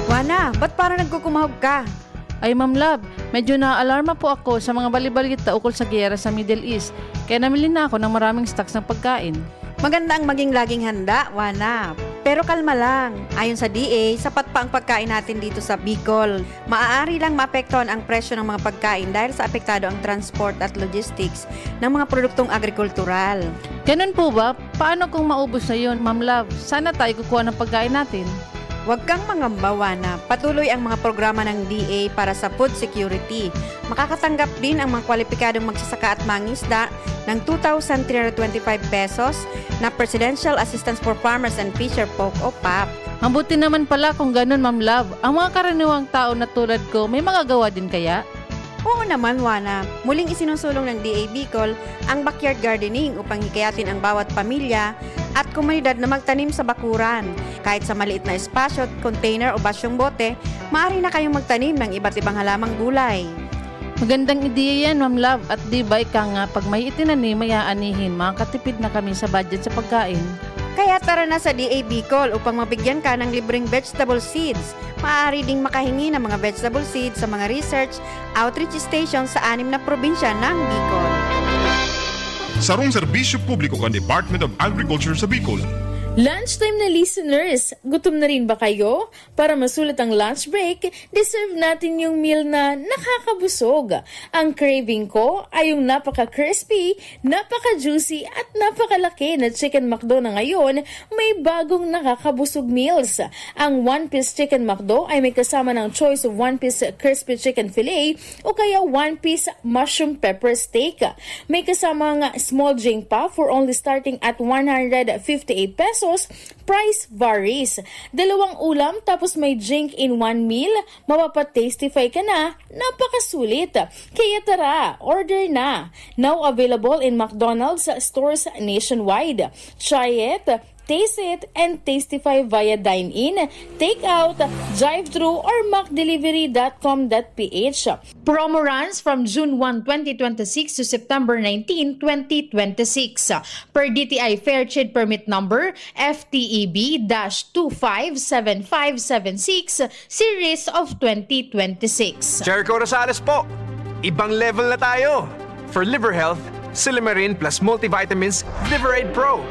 Juana, ba't parang nagkukumahog ka? Ay, Ma'am Love, medyo naaalarma po ako sa mga balibalita ukol sa giyera sa Middle East, kaya namili na ako ng maraming stocks ng pagkain. Maganda ang maging laging handa, Juana. Pero kalma lang. Ayon sa D A, sapat pa ang pagkain natin dito sa Bicol. Maaari lang maapektuhan ang presyo ng mga pagkain dahil sa apektado ang transport at logistics ng mga produktong agrikultural. Ganun po ba? Paano kung maubos na yun, Ma'am Love? Saan na tayo kukuha ng pagkain natin? Huwag kang mangamba, Juana. Patuloy ang mga programa ng D A para sa food security. Makakatanggap din ang mga kwalipikadong magsasaka at mangingisda ng two thousand three hundred twenty-five pesos na Presidential Assistance for Farmers and Fisher Folk o pap. Mabuti naman pala kung ganun, Ma'am Love. Ang mga karaniwang tao na tulad ko, may magagawa din kaya? Oo naman, Juana. Muling isinusulong ng D A Bicol ang backyard gardening upang hikayatin ang bawat pamilya at komunidad na magtanim sa bakuran. Kahit sa maliit na espasyo, container o basyong bote, maaari na kayong magtanim ng iba't ibang halamang gulay. Magandang ideya yan, Ma'am Love. At di ba ika nga, pag may itinanim, may aanihin, makakatipid na kami sa budget sa pagkain. Kaya tara na sa D A Bicol upang mabigyan ka ng libreng vegetable seeds. Maaari ding makahingi ng mga vegetable seeds sa mga research outreach station sa anim na probinsya ng Bicol. Sarong serbisyo publiko kan Department of Agriculture sa Bicol. Lunchtime na listeners, gutom na rin ba kayo? Para masulit ang lunch break, deserve natin yung meal na nakakabusog. Ang craving ko ay yung napaka-crispy, napaka-juicy at napakalaki na Chicken McDo na ngayon may bagong nakakabusog meals. Ang One Piece Chicken McDo ay may kasama ng choice of One Piece Crispy Chicken Fillet o kaya One Piece Mushroom Pepper Steak. May kasamang small drink pa for only starting at one hundred fifty-eight pesos. Price varies. Dalawang ulam tapos may drink in one meal, mapapa-testify ka na, napakasulit. Kaya tara, order na! Now available in McDonald's stores nationwide. Try it, taste it, and testify via dine-in, take-out, drive-thru, or macdelivery.com.ph. Promo runs from June one, twenty twenty-six to September nineteen, twenty twenty-six. Per D T I Fair Trade Permit Number F T E B dash two five seven five seven six, Series of twenty twenty-six. Jericho Rosales po! Ibang level na tayo! For liver health, Silimarin plus multivitamins Liver Aid Pro.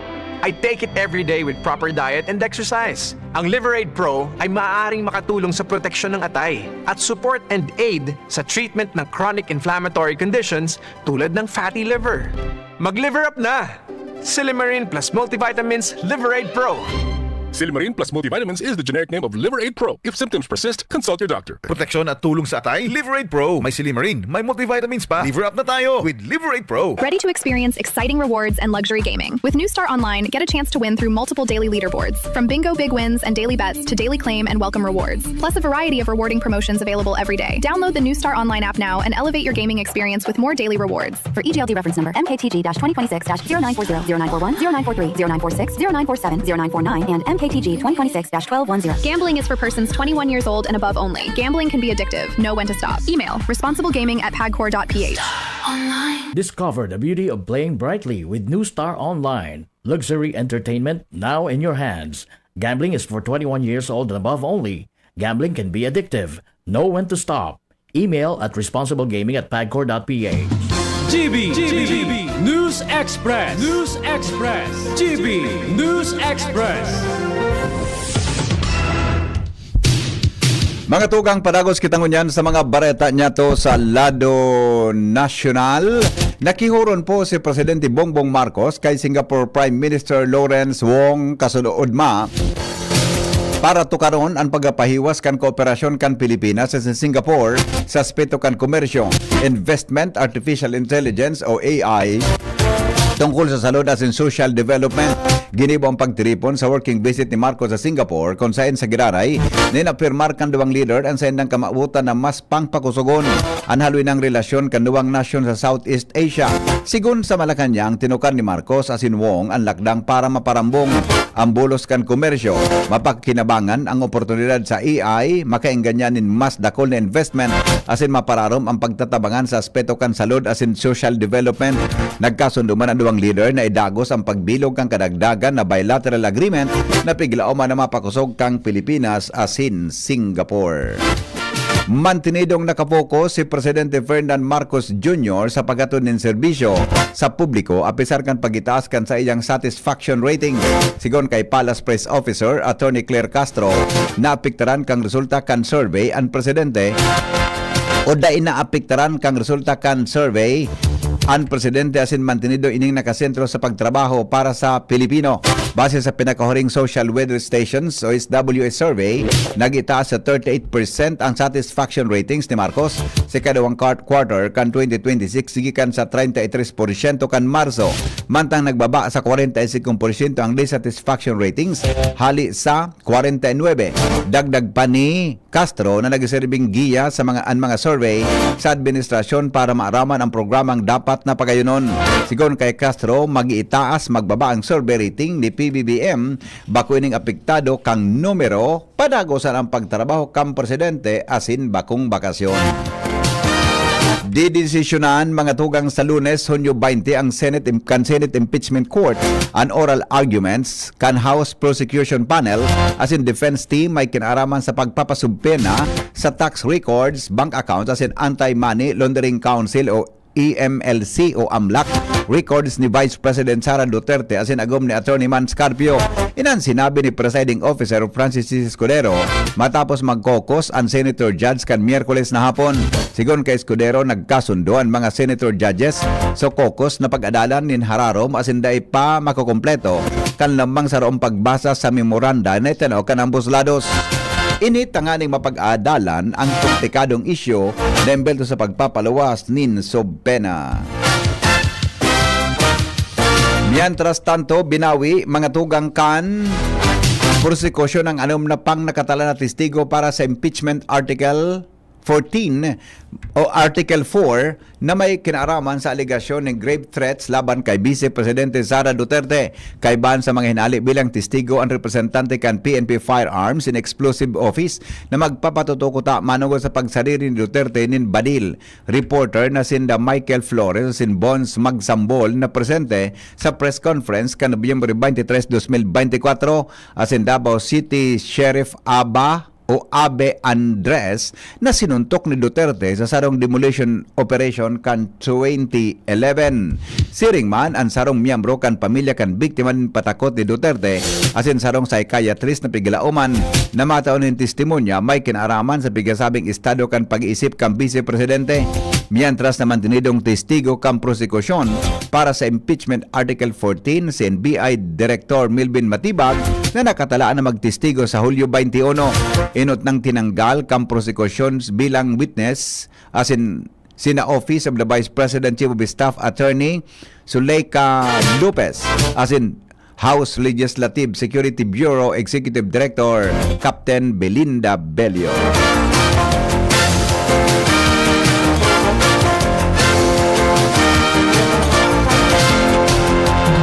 I take it every day with proper diet and exercise. Ang Liver Aid Pro ay maaaring makatulong sa proteksyon ng atay at support and aid sa treatment ng chronic inflammatory conditions tulad ng fatty liver. Mag-liver up na! Silimarin plus multivitamins Liver Aid Pro. Silimarin plus multivitamins is the generic name of Liver Aid Pro. If symptoms persist, consult your doctor. Proteksyon at tulong sa atay, Liver Aid Pro. May Silimarin, may multivitamins pa. Liver up na tayo with Liver Aid Pro. Ready to experience exciting rewards and luxury gaming? With New Star Online, get a chance to win through multiple daily leaderboards, from bingo big wins and daily bets to daily claim and welcome rewards, plus a variety of rewarding promotions available every day. Download the New Star Online app now and elevate your gaming experience with more daily rewards. For E G L D reference number M K T G twenty twenty-six dash zero nine four zero, zero nine four one, zero nine four three, zero nine four six, zero nine four seven, zero nine four nine, and M K T G twenty twenty-six dash twelve one zero. Gambling is for persons twenty-one years old and above only. Gambling can be addictive. Know when to stop. Email responsiblegaming at pagcor.ph. Discover the beauty of playing brightly with New Star Online. Luxury entertainment now in your hands. Gambling is for twenty-one years old and above only. Gambling can be addictive. Know when to stop. Email at responsiblegaming at pagcor.ph. G B, G B, News Express, News Express, G B, News Express. Mga tugang, padagos kita ngunyan sa mga bareta niyato sa lado nasyonal. Nakihuron po si Presidente Bongbong Marcos kay Singapore Prime Minister Lawrence Wong Kasunood Ma para tukaron an pagpahiwas kan kooperasyon kan Pilipinas sa Singapore sa aspeto kan komersyo, investment, artificial intelligence o A I, tungkol sa salud asin social development. Ginibo ang pagtiripon sa working visit ni Marcos sa Singapore, kun saen sa giraray, ninapirmar kan duwang leader an saindang kamawotan na mas pangpakusogon an halwinang relasyon kan duwang nasyon sa Southeast Asia. Sigon sa Malacañang, tinukar ni Marcos asin Wong an lakdang para maparambong ang bulos kan komersyo, mapakinabangan ang oportunidad sa A I, makaengganyan nin mas dakul na investment, asin mapararom ang pagtatabangan sa aspeto kan salud asin social development. Nagkasundo man an duwang leader na idagos ang pagbilog kan kadagdagan na bilateral agreement na piglaoman na mapakosog kan Pilipinas asin Singapore. Mantinidong nakapokus si Presidente Ferdinand Marcos Junior sa paghatod nin serbisyo sa publiko apisar kan pag-itaas kan saiyang satisfaction rating. Sigon kay Palace Press Officer Attorney Claire Castro, naapektaran kan resulta kan survey an presidente o dai naapektaran kan resulta kan survey an presidente asin mantinidong ining nakasentro sa pagtrabaho para sa Pilipino. Base sa pinakahuring Social Weather Stations o S W S survey, nag-itaas sa thirty-eight percent ang satisfaction ratings ni Marcos sa ikaduwang quar- quarter kan twenty twenty-six gikan sa treinta y tres por ciento kan Marso, mantang nagbaba sa kwarenta y singko por ciento ang dissatisfaction ratings hali sa kwarenta y nuebe. Dagdag pa ni Castro na nagserbing giya sa mga an mga survey sa administrasyon para maaraman ang programang dapat na pagayunon. Sigon kay Castro, mag-iitaas magbaba ang survey rating ni P B B M, bako ining apektado kan numero, padagosan ang pagtrabaho kan presidente asin bakong bakasyon. Didesisyonan mga tugang sa Lunes, Hunyo baynte, ang Senate im- kan Senate Impeachment Court an oral arguments kan House Prosecution Panel asin Defense Team may kinaaraman sa pagpapasubpena sa tax records, bank accounts asin Anti-Money Laundering Council o E M L C o AMLAC. records ni Vice President Sara Duterte asin agom ni Attorney Mans Carpio. Inan sinabi ni Presiding Officer Francis Escudero matapos mag-caucus an Senator Judge kan Miyerkules na hapon. Sigon kay Escudero, nagkasundo an mga Senator Judges sa caucus na pag-adalan nin hararom asin dai pa makukumpleto kan lambang sa raong pagbasa sa memoranda na itinao kan ambos lados. Ini tanganing mapag-adalan ang komplikadong isyu na embelto sa pagpapaluwas nin subpena. Mientras tanto, binawi mga tugang kan prosekusyon ang anom na pang nakatala na testigo para sa impeachment article fourteen o Article four na may kinaaraman sa alegasyon nin grave threats laban kay Vice Presidente Sara Duterte. Kaibahan sa mga hinali bilang testigo ang representante kan P N P Firearms and Explosive Office na magpapatutuko ta manungod sa pagsariri ni Duterte nin badil. Reporter na sinda Michael Flores asin Bons Magsambol na presente sa press conference kan Nobyembre twenty-three, twenty twenty-four, asin Davao City Sheriff Aba o Abe Andres na sinuntok ni Duterte sa sarong demolition operation kan twenty eleven. Siring man, an sarong miyembro kan pamilya kan biktima nin patakot ni Duterte asin sarong psychiatrist na pigilaoman na matao nin testimonya may kinaaraman sa pigasabing estado kan pag-iisip kan Vice Presidente. Mientras na mantinidong testigo kan prosekusyon para sa impeachment Article fourteen, si N B I Director Melvin Matibag na nakatalaan na magtestigo sa Hulyo twenty-one. Inot nang tinanggal kan prosekusyon bilang witness asin sina Office of the Vice President Chief of Staff Attorney Zuleika Lopez asin House Legislative Security Bureau Executive Director Captain Belinda Bello.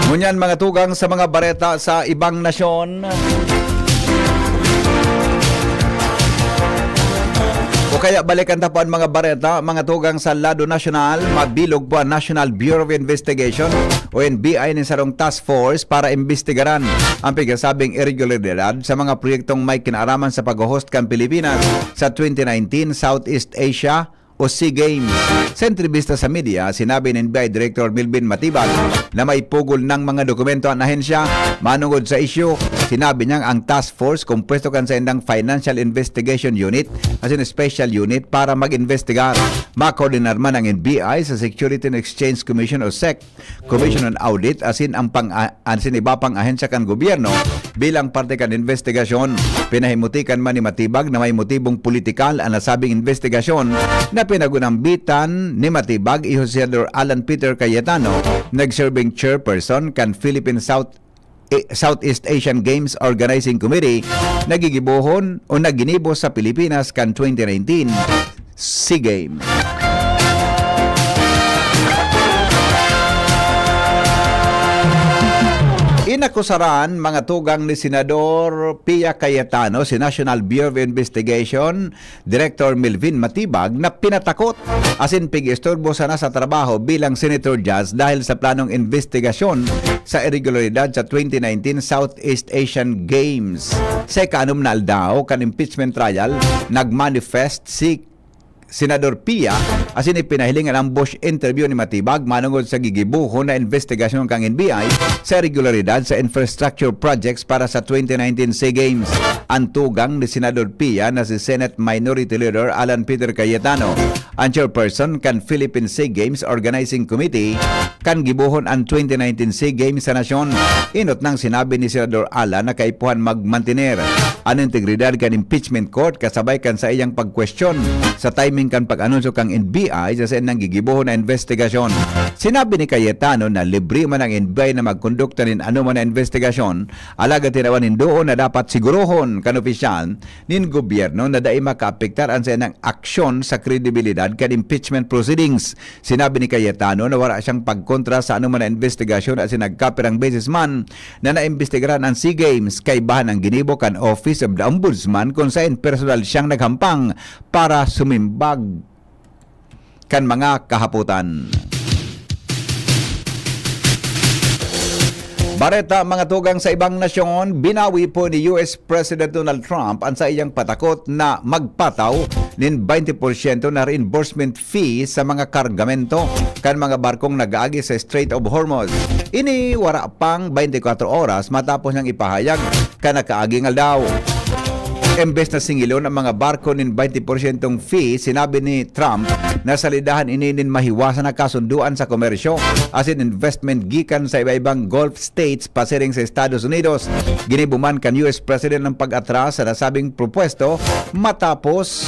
Ngunyan, mga tugang sa mga bareta sa ibang nasyon. O kaya balikan ta po an mga bareta, mga tugang sa lado nasyonal, mabilog po an National Bureau of Investigation o N B I nin sarong task force para imbestigaran ang pigasabing irregularidad sa mga proyektong may kinaaraman sa pag-host kan Pilipinas sa twenty nineteen Southeast Asia o SEA Games. Sa entrebista sa media, sinabi ni N B I Director Melvin Matibag na may pugol ng mga dokumento ang ahensya manungod sa isyu. Sinabi niyang ang task force kumpwesto kan saindang Financial Investigation Unit asin Special Unit para mag-investigar. Makoordinar man ang N B I sa Security and Exchange Commission o SEC, Commission on Audit asin ang pang asin iba pang ahensya kan gobyerno bilang parte kan investigasyon. Pinahimutikan man ni Matibag na may motibong politikal an nasabing investigasyon na pinagunambitan ni Matibag iyo si Senador Alan Peter Cayetano, nag-serving chairperson kan Philippine South eh, Southeast Asian Games Organizing Committee, nagigibohon o naginibo sa Pilipinas kan twenty nineteen SEA Games. Inakusaran mga tugang ni Senador Pia Cayetano si National Bureau of Investigation Director Melvin Matibag na pinatakot asin pig-istorbo sana sa trabaho bilang senator judge dahil sa planong investigasyon sa irregularidad sa twenty nineteen Southeast Asian Games. Sa ika-anom na aldaw kan impeachment trial, nag-manifest si Senador Pia asin ipinahiling an ambush interview ni Matibag manungod sa gigibohon na investigasyon kan N B I sa irregularidad sa infrastructure projects para sa twenty nineteen SEA Games. An tugang ni Senador Pia na si Senate Minority Leader Alan Peter Cayetano, ang chairperson kan Philippine SEA Games Organizing Committee, kan gibohon an twenty nineteen SEA Games sa nasyon. Inot nang sinabi ni Senador Alan na kaipuhan magmantener an integridad kan impeachment court kasabay kan saiyang pagkwestiyon sa timing kan pag-anunsyo kan N B I sa saindang gigibohon na investigasyon. Sinabi ni Cayetano na libre man ang N B I na magkondukta nin anoman na investigasyon, alagad tinawan nindoon na dapat sigurohon kan opisyal nin gobyerno na dai makaapektar an saindang aksyon sa kredibilidad kan impeachment proceedings. Sinabi ni Cayetano na wala siyang pagkontra sa anoman na investigasyon asin nagkapirang beses man na naimbestigaran an SEA Games, kaibahan ang ginibo kan Office of the Ombudsman kun saen personal siyang naghampang para sumimbag kan mga kahapotan. Bareta, mga tugang sa ibang nasyon, binawi po ni U S President Donald Trump ang saiyang patakot na magpataw nin twenty porsyento na reimbursement fee sa mga kargamento kan mga barkong nag-aagi sa Strait of Hormuz. Ini wara pang twenty-four oras matapos niyang ipahayag kan nakaaging aldaw. Embes na singilon ang mga barko nin twenty porsyentong fee, sinabi ni Trump na salidahan ini nin mahiwasan na kasunduan sa komersyo asin investment gikan sa iba-ibang Gulf states pasiring sa Estados Unidos. Ginibo man kan U S President ang pag-atras sa nasabing propuesto matapos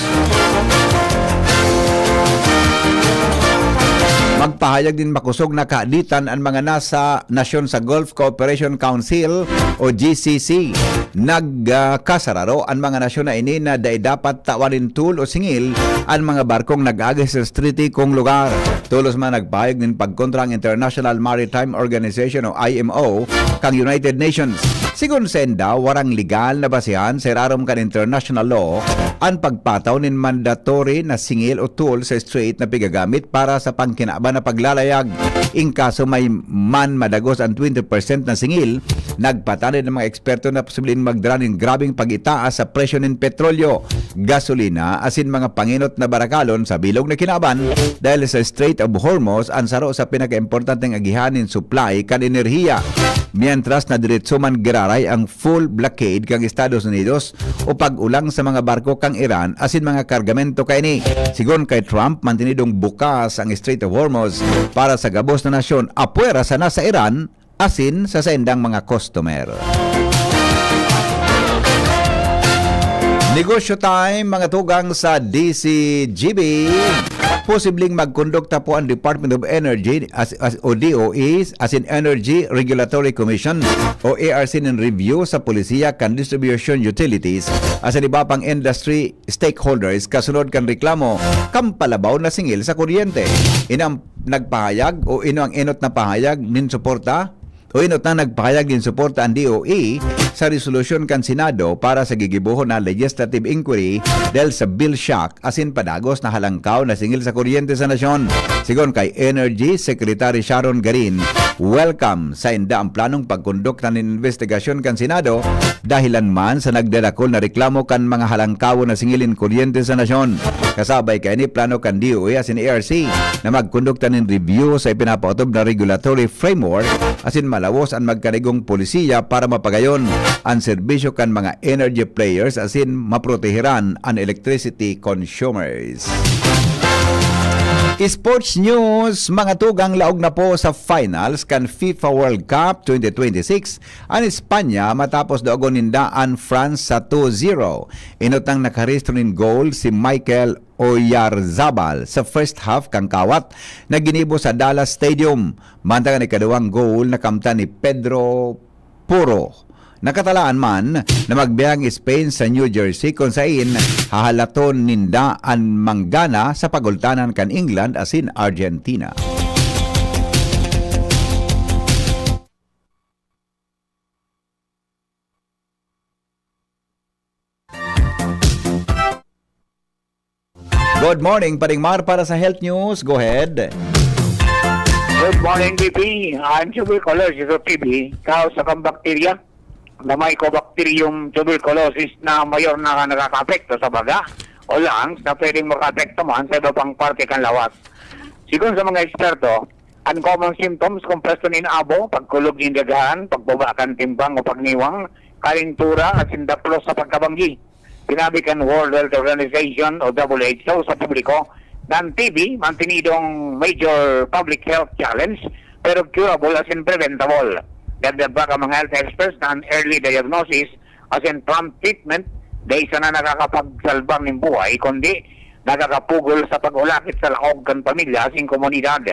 magpahayag nin makosog na kaaditan ang mga nasa nasyon sa Gulf Cooperation Council o G C C. Nagkasararo an mga nasyon na ini na dai dapat tawan nin toll o singil an mga barkong nag-aagi sa estratehikong lugar. Tolos man nagpahayag nin pagkontra ang International Maritime Organization o I M O kan United Nations. Sigon sainda, warang legal na basehan sa irarom kan international law an pagpataw nin mandatory na singil o toll sa strait na pigagamit para sa pangkinaban na paglalayag. In kaso may man madagos an twenty percent na singil, nagpatanid ang mga eksperto na posibleng magdara nin grabeng pag-itaas sa presyo nin petrolyo, gasolina, asin mga pangenot na barakalon sa bilog na kinaban dahil sa Strait of Hormuz, ang saro sa pinakaimportanteng agihan nin supply kan enerhiya. Mientras na diretso man giraray ang full blockade kan Estados Unidos o pag-ulang sa mga barko kan Iran asin mga kargamento kaini. Sigon kay Trump, mantinidong bukas ang Strait of Hormuz para sa gabos na nasyon apwera sana sa Iran asin sa saindang mga customer. Negosyo Time, mga tugang sa D C G B. Posibleng magkondukta po ang Department of Energy as, as, o D O E, asin Energy Regulatory Commission o E R C nin review sa polisiya kan distribution utilities asin iba pang industry stakeholders kasunod kan reklamo kan palabaw na singil sa kuryente. Inang nagpahayag o ino ang enot na pahayag nin suporta o enot na nagpahayag nin suporta an D O E sa resolusyon kan Senado para sa gigibohon na legislative inquiry dahil sa bill shock asin padagos na halangkaw na singil sa kuryente sa nasyon. Sigon kay Energy Secretary Sharon Garin, welcome sainda ang planong pagkondukta nin investigasyon kan Senado, dahilan man sa nagdadakol na reklamo kan mga halangkawon na singil nin kuryente sa nasyon. Kasabay kaini, plano kan D O E asin E R C na magkondukta nin review sa ipinapaotob na regulatory framework asin malawos an magkarigong polisiya para mapagayon an serbisyo kan mga energy players asin maproteheran an electricity consumers. Sports News, mga tugang, laog na po sa finals kan FIFA World Cup twenty twenty-six an Espanya matapos daogon ninda an France sa two zero. Enot nang nakarehistro nin goal si Michael Oyarzabal sa first half kan kawat na ginibo sa Dallas Stadium. Mantang an ikaduwang goal nakamtan ni Pedro Porro. Nakatalaan man na magbiya ang Spain sa New Jersey, kun sain hahalaton ninda an manggana sa pagultanan kan England asin Argentina. Good morning, Paring Mar, para sa health news. Go ahead. Good morning, B P. Ang tuberculosis o T B, cause sa kang bakterya na Mycobacterium tuberculosis na mayor na nakakaapekto sa baga o lungs na pwedeng makaapekto man sa iba pang parte kan lawas. Sigon sa mga eksperto, ang common symptoms kumplesto nin abo, pagkulog nin daghan, pagbaba kan timbang o pagniwang, kalentura, asin daplos sa pagkabanggi. Sinabi kan World Health Organization o W H O sa publiko na ang T B mantinidong major public health challenge pero curable asin preventable. Dagdag pa kan mga health experts na ang early diagnosis asin prompt treatment dai sana nakakapagsalba nin buhay kundi nakakapugol sa pag-ulakit sa laog kan pamilya asin komunidad.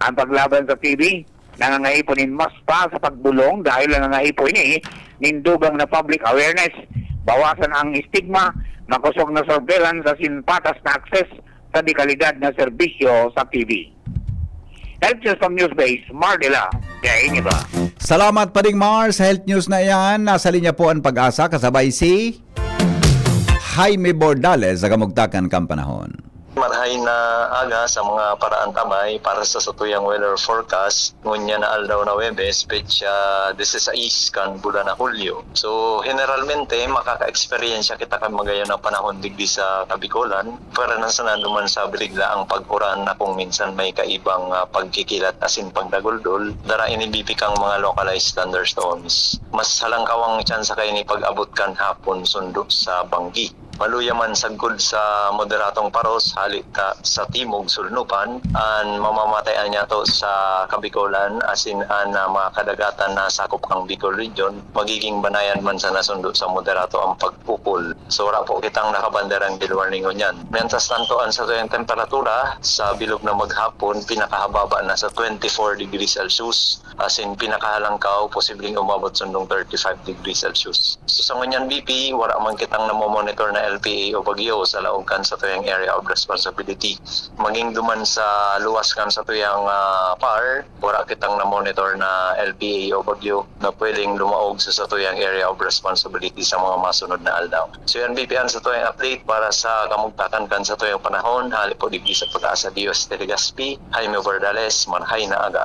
Ang paglaban sa T B nangangaipo nin mas pa sa pagbolong dahil nangangaipo ini nin dugang na public awareness, bawasan ang stigma, makosog na surveillance asin patas na access sa dekalidad na serbisyo sa T V. Health News from Newsbase, Mardela, Gainiba. Salamat, Paring Mar, sa health news na iyan. Nasa linya po ang Pag-asa, kasabay si Jaime Bordales sa kamugtakan kan panahon. Marhay na aga sa mga paraantabay para sa satuyang weather forecast. Ngunyan na aldaw na Huwebes, petsa disisais kan bulan na Hulyo. So, generalmente, makaka-eksperyensya kita kan magayon na panahon digdi sa Kabikolan, pero nasa naduman sa biriglaang pag-uran na kung minsan may kaibang, ah, pagkikilat asin pagdaguldol, dara ini bibikang mga localized thunderstorms. Mas halangkawang tsansa kaini pag-abot kan hapon sundo sa banggi. Maluya man sagkod sa moderatong paros hali ta sa timog sulnupan, an mamamatayan niyato sa Kabikolan asin an, ah, mga kadagatan na sakop kan Bicol Region, magiging banayan man sana sundo sa moderato ang pagpupul. So, wala po kitang nakabanderang gale warning ngunyan. Mientras tanto, an satuyang temperatura sa bilog na maghapon, pinakahababa na sa twenty-four degrees Celsius. Asin pinakahalangkaw, posibleng umabot sundong thirty-five degrees Celsius. So, sa ngunyan, B P, wala man kitang namomonitor na L P A o bagyo sa laog kan satuyang area of responsibility. Maging duman sa luwas kan satuyang, ah, PAR, wala kitang namonitor na L P A o bagyo na pwedeng lumaog sa satuyang area of responsibility sa mga masunod na aldaw. So, yan, B P, an satuyang update para sa kamugtakan kan satuyang panahon. Hali po digdi sa Pag-asa D O S T Legazpi, Jaime Bordales, marhay na aga.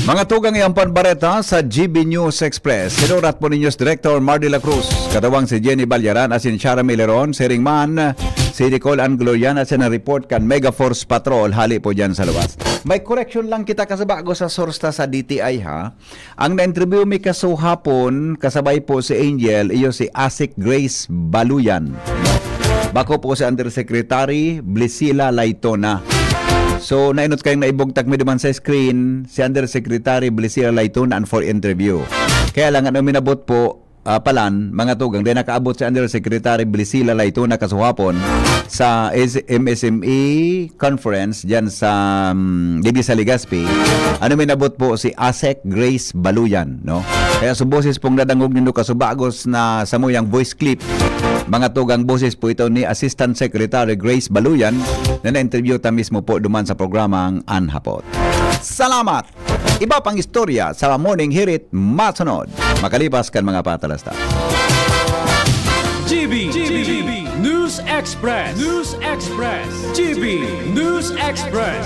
Mga tugang, iyan po an bareta sa G B News Express. Sinurat po ni News Director Mar de la Cruz, katawang si Jenny Balyaran asin Shara Mileron, siring man si Nicole Ann Glorian asin an report kan Mega Force Patrol hali po diyan sa luwas. May correction lang kita, kasabago, sa source ta sa D T I, ha. Ang na-interview mi kasuhapon, kasabay po si Angel, iyo si Asik Grace Baluyan. Bako po si Undersecretary Blisila Laytona. So, nainot kayong naibugtak mi duman sa screen, si Undersecretary Blisila Laytona an for interview. Kaya lang, ano minabot po, ah, palan, mga tugang, dahil nakaabot si Undersecretary Blisila Laytona kasuhapon sa S-, M S M E conference diyan sa, um, digdi sa Legazpi. Ano minabot po si Asek Grace Baluyan, no? Kaya su boses pong nadangog nindo kasubagos na samuyang voice clip, mga tugang, boses po ito ni Assistant Secretary Grace Baluyan na na-interview ta mismo po duman sa programang An Hapot. Salamat! Iba pang istorya sa Morning Hirit masunod, makalipas kan mga patalasta. G B, G B, News Express, News Express, G B, News Express.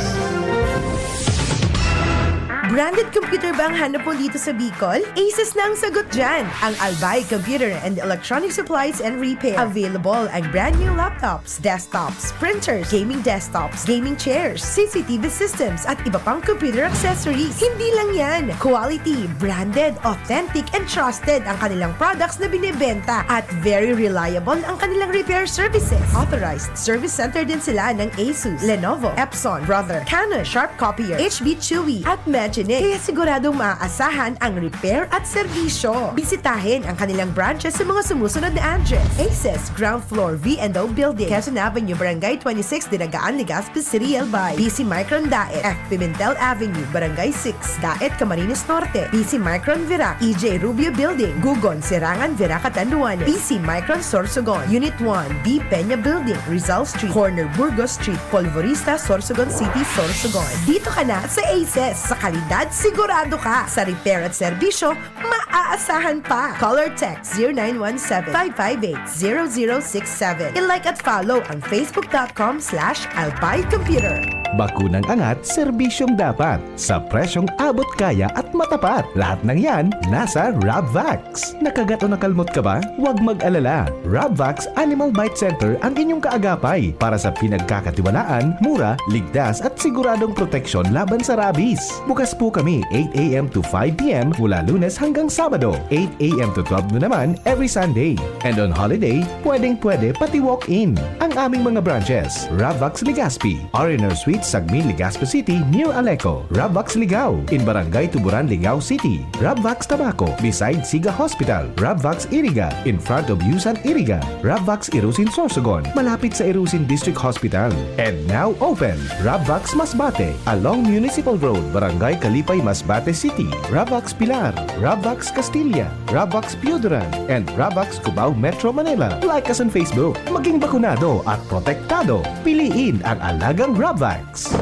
Branded computer ba ang hanap mo dito sa Bicol? Asus na ang sagot dyan! Ang Albay Computer and Electronic Supplies and Repair. Available ang brand new laptops, desktops, printers, gaming desktops, gaming chairs, C C T V systems, at iba pang computer accessories. Hindi lang yan! Quality, branded, authentic, and trusted ang kanilang products na binebenta at very reliable ang kanilang repair services. Authorized service center din sila ng Asus, Lenovo, Epson, Brother, Canon, Sharp Copier, H B Chewy, at Magine. Kaya siguradong maaasahan ang repair at serbisyo. Bisitahin ang kanilang branches sa mga sumusunod na address: Aces, ground floor, V and O Building, Quezon Avenue, Barangay twenty-six, Dinagaan, Legazpi City, Albay. B C Micron Daet, F Pimentel Avenue, Barangay six, Daet, Camarines Norte. B C Micron Virac, E J Rubio Building, Gugon, Serangan, Virac, Catanduanes. B C Micron Sorsogon, Unit one, B Peña Building, Rizal Street, corner Burgos Street, Polvorista, Sorsogon City, Sorsogon. Dito ka na sa Aces. Sa kalidad, sigurado ka. Sa repair at serbisyo, maaasahan pa. Call or text zero nine one seven, five five eight, zero zero six seven. I-like at follow ang facebook dot com slash albay computer. Bakunang angat, serbisyong dapat. Sa presyong abot kaya at matapat. Lahat ng yan, nasa Rabvax. Nakagat o nakalmot ka ba? Huwag mag-alala. Rabvax Animal Bite Center ang inyong kaagapay para sa pinagkakatiwalaan, mura, ligtas at siguradong proteksyon laban sa rabies. Bukas po kami eight a.m. to five p.m. mula Lunes hanggang Sabado, eight a.m. to twelve noon naman every Sunday. And on holiday, pwedeng-pwede pati walk-in. Ang aming mga branches, Rabvax Legazpi, R and R Suite, Sagmin, Legazpi City, near Aleco. Rabvax Ligao, in Barangay Tuburan, Ligao City. Rabvax Tabaco, beside Siga Hospital. Rabvax Iriga, in front of Yusan Iriga. Rabvax Irusin, Sorsogon, malapit sa Irusin District Hospital. And now open, Rabvax Masbate, along Municipal Road, Barangay Kalipay, Masbate City. Rabvax Pilar, Rabvax Castilla, Rabvax Pioduran, and Rabvax Cubao, Metro Manila. Like us on Facebook. Maging bakunado at protektado. Piliin ang alagang Rabvax.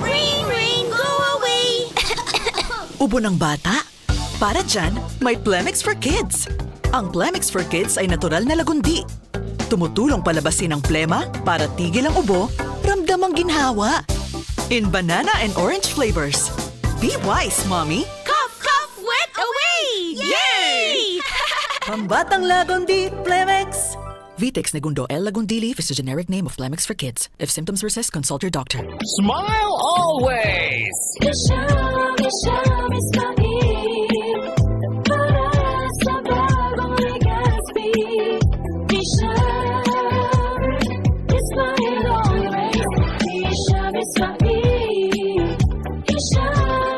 Ring, ring, go away! Ubo ng bata? Para dyan, may Plemex for Kids. Ang Plemex for Kids ay natural na lagundi. Tumutulong palabasin ang plema para tigil ang ubo, ramdam ang ginhawa. In banana and orange flavors. Be wise, Mommy! Cough, cough, wet away! Yay! Pambatang Lagundi, Plemex! Vitex Negundo L. Lagundili is a generic name of Plemex for kids. If symptoms persist, consult your doctor. Smile always! Isha, Isha, Ismail. Para sa bagong Legazpi. Isha, Ismail always. Isha, Ismail. Isha,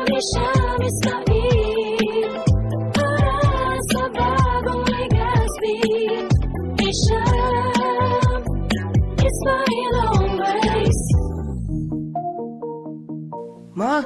Isha, Ismail. Para sa bagong Legazpi. Isha, Ismail always. Ma,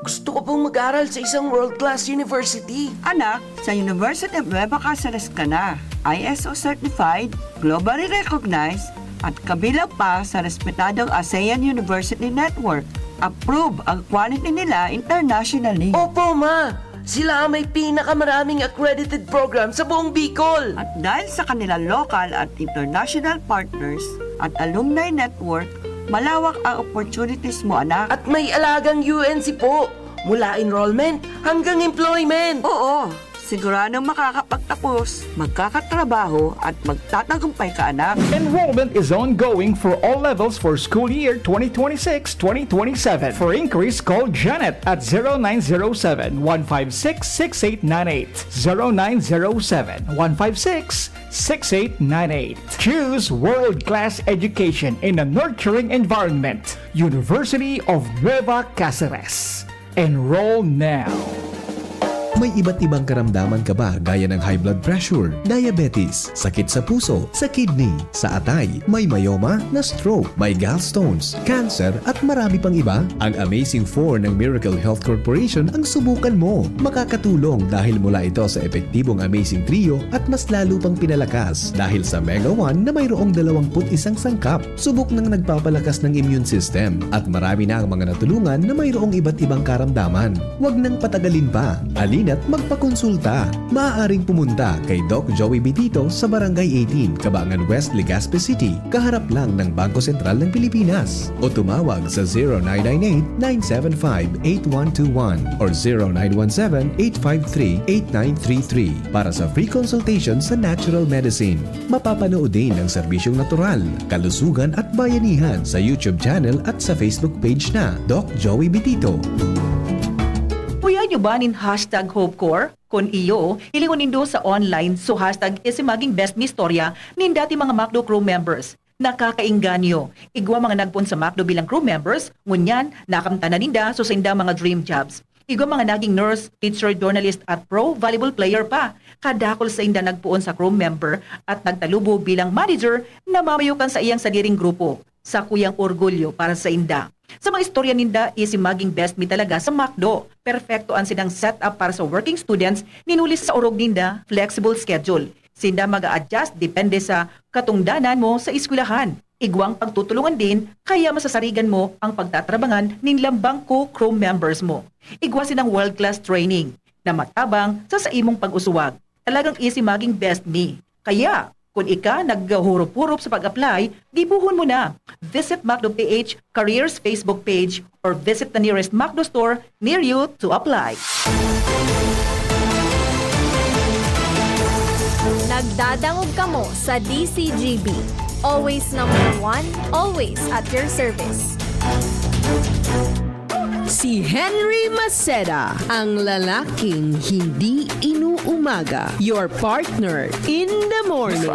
gusto ko pong mag-aral sa isang world-class university. Anak, sa University of Nueva Caceres ka na. I S O certified, globally recognized, at kabilang pa sa respetadong ASEAN University Network. Approve ang quality nila internationally. Opo, ma! Sila ang may pinakamaraming accredited program sa buong Bicol. At dahil sa kanilang local at international partners at alumni network, malawak ang opportunities mo, anak. At may alagang U N C po, mula enrollment hanggang employment. Oo, siguradong makakapagtapos, magkakatrabaho, at magtatagumpay ka, anak. Enrollment is ongoing for all levels for school year twenty twenty-six twenty twenty-seven. For inquiries, call Janet at zero nine zero seven, one five six, six eight nine eight. Zero nine zero seven, one five six, six eight nine eight. Choose world-class education in a nurturing environment. University of Nueva Caceres. Enroll now. May iba't ibang karamdaman ka ba, gaya ng high blood pressure, diabetes, sakit sa puso, sa kidney, sa atay, may myoma, na-stroke, may gallstones, cancer, at marami pang iba? Ang Amazing Four ng Miracle Health Corporation ang subukan mo. Makakatulong dahil mula ito sa epektibong Amazing Trio at mas lalo pang pinalakas dahil sa Mega One na mayroong dalawampu't isang sangkap. Subok nang nagpapalakas ng immune system at marami na ang mga natulungan na mayroong iba't ibang karamdaman. Huwag nang patagalin pa. Halina't magpakonsulta. Maaaring pumunta kay Doc Joey Bitito sa Barangay eighteen, Cabangan West, Legazpi City, kaharap lang ng Bangko Sentral ng Pilipinas. O tumawag sa zero nine nine eight, nine seven five, eight one two one or zero nine one seven, eight five three, eight nine three three para sa free consultation sa natural medicine. Mapapanood din ang serbisyong natural, kalusugan at bayanihan sa YouTube channel at sa Facebook page na Doc Joey Bitito. Uyaan nyo ba nin hashtag HopeCorps? Kun iyo, hilingon nindo sa online so hashtag Easy Maging Best Mi Istorya nin dati mga McDo crew members. Nakakaengganyo. Igwa mga nagpoon sa McDo bilang crew members, ngunyan, nakamtan na ninda so saindang mga dream jobs. Igwa mga naging nurse, teacher, journalist at pro volleyball player pa. Kadakul sainda nagpoon sa crew member at nagtalubo bilang manager na mamayo kan saiyang sadiring grupo. Sakuyang orgulyo para sainda. Sa mga istorya ninda, easy maging best mi talaga sa McDo. Perpekto an sinang setup para sa working students, nin huli sa orog ninda, flexible schedule. Sinda mag-a-adjust depende sa katungdanan mo sa eskwelahan. Igwang pagtutulungan din, kaya masasarigan mo ang pagtatrabangan nin lambang co-crew members mo. Igwa sinang world-class training na matabang sa, sa imong pag-usuwag. Talagang easy maging best mi. Kaya, kun ika naghurop-hurop sa pag-apply, gibohon mo na. Visit McDo P H Careers Facebook page or visit the nearest McDo store near you to apply. Nagdadangog kamo sa D C G B. Always number one, always at your service. Si Henry Maceda, ang lalaking hindi inuumaga. Your partner in the morning.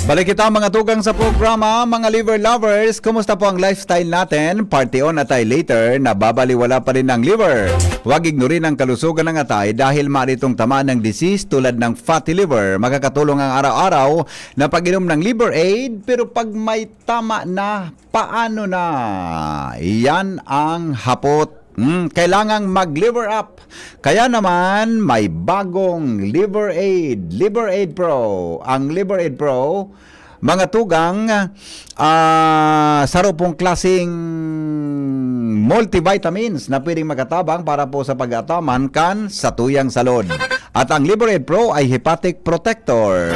Balik kita, mga tugang, sa programa, mga liver lovers. Kumusta po ang lifestyle natin? Party on, atay later, nababaliwala pa rin ang liver. Huwag ignorin ang kalusugan ng atay dahil maaari itong tamaan ng disease tulad ng fatty liver. Makakatulong ang araw-araw na pag-inom ng Liver Aid, pero pag may tama na, paano na? Iyan ang hapot. Hmm, kailangang mag-Liver Up. Kaya naman, may bagong Liver Aid, Liver Aid Pro. Ang Liver Aid Pro, mga tugang, ah, saro pong klaseng multivitamins na pwedeng makatabang para po sa pag-ataman kan satuyang salud. At ang Liver Aid Pro ay hepatic protector.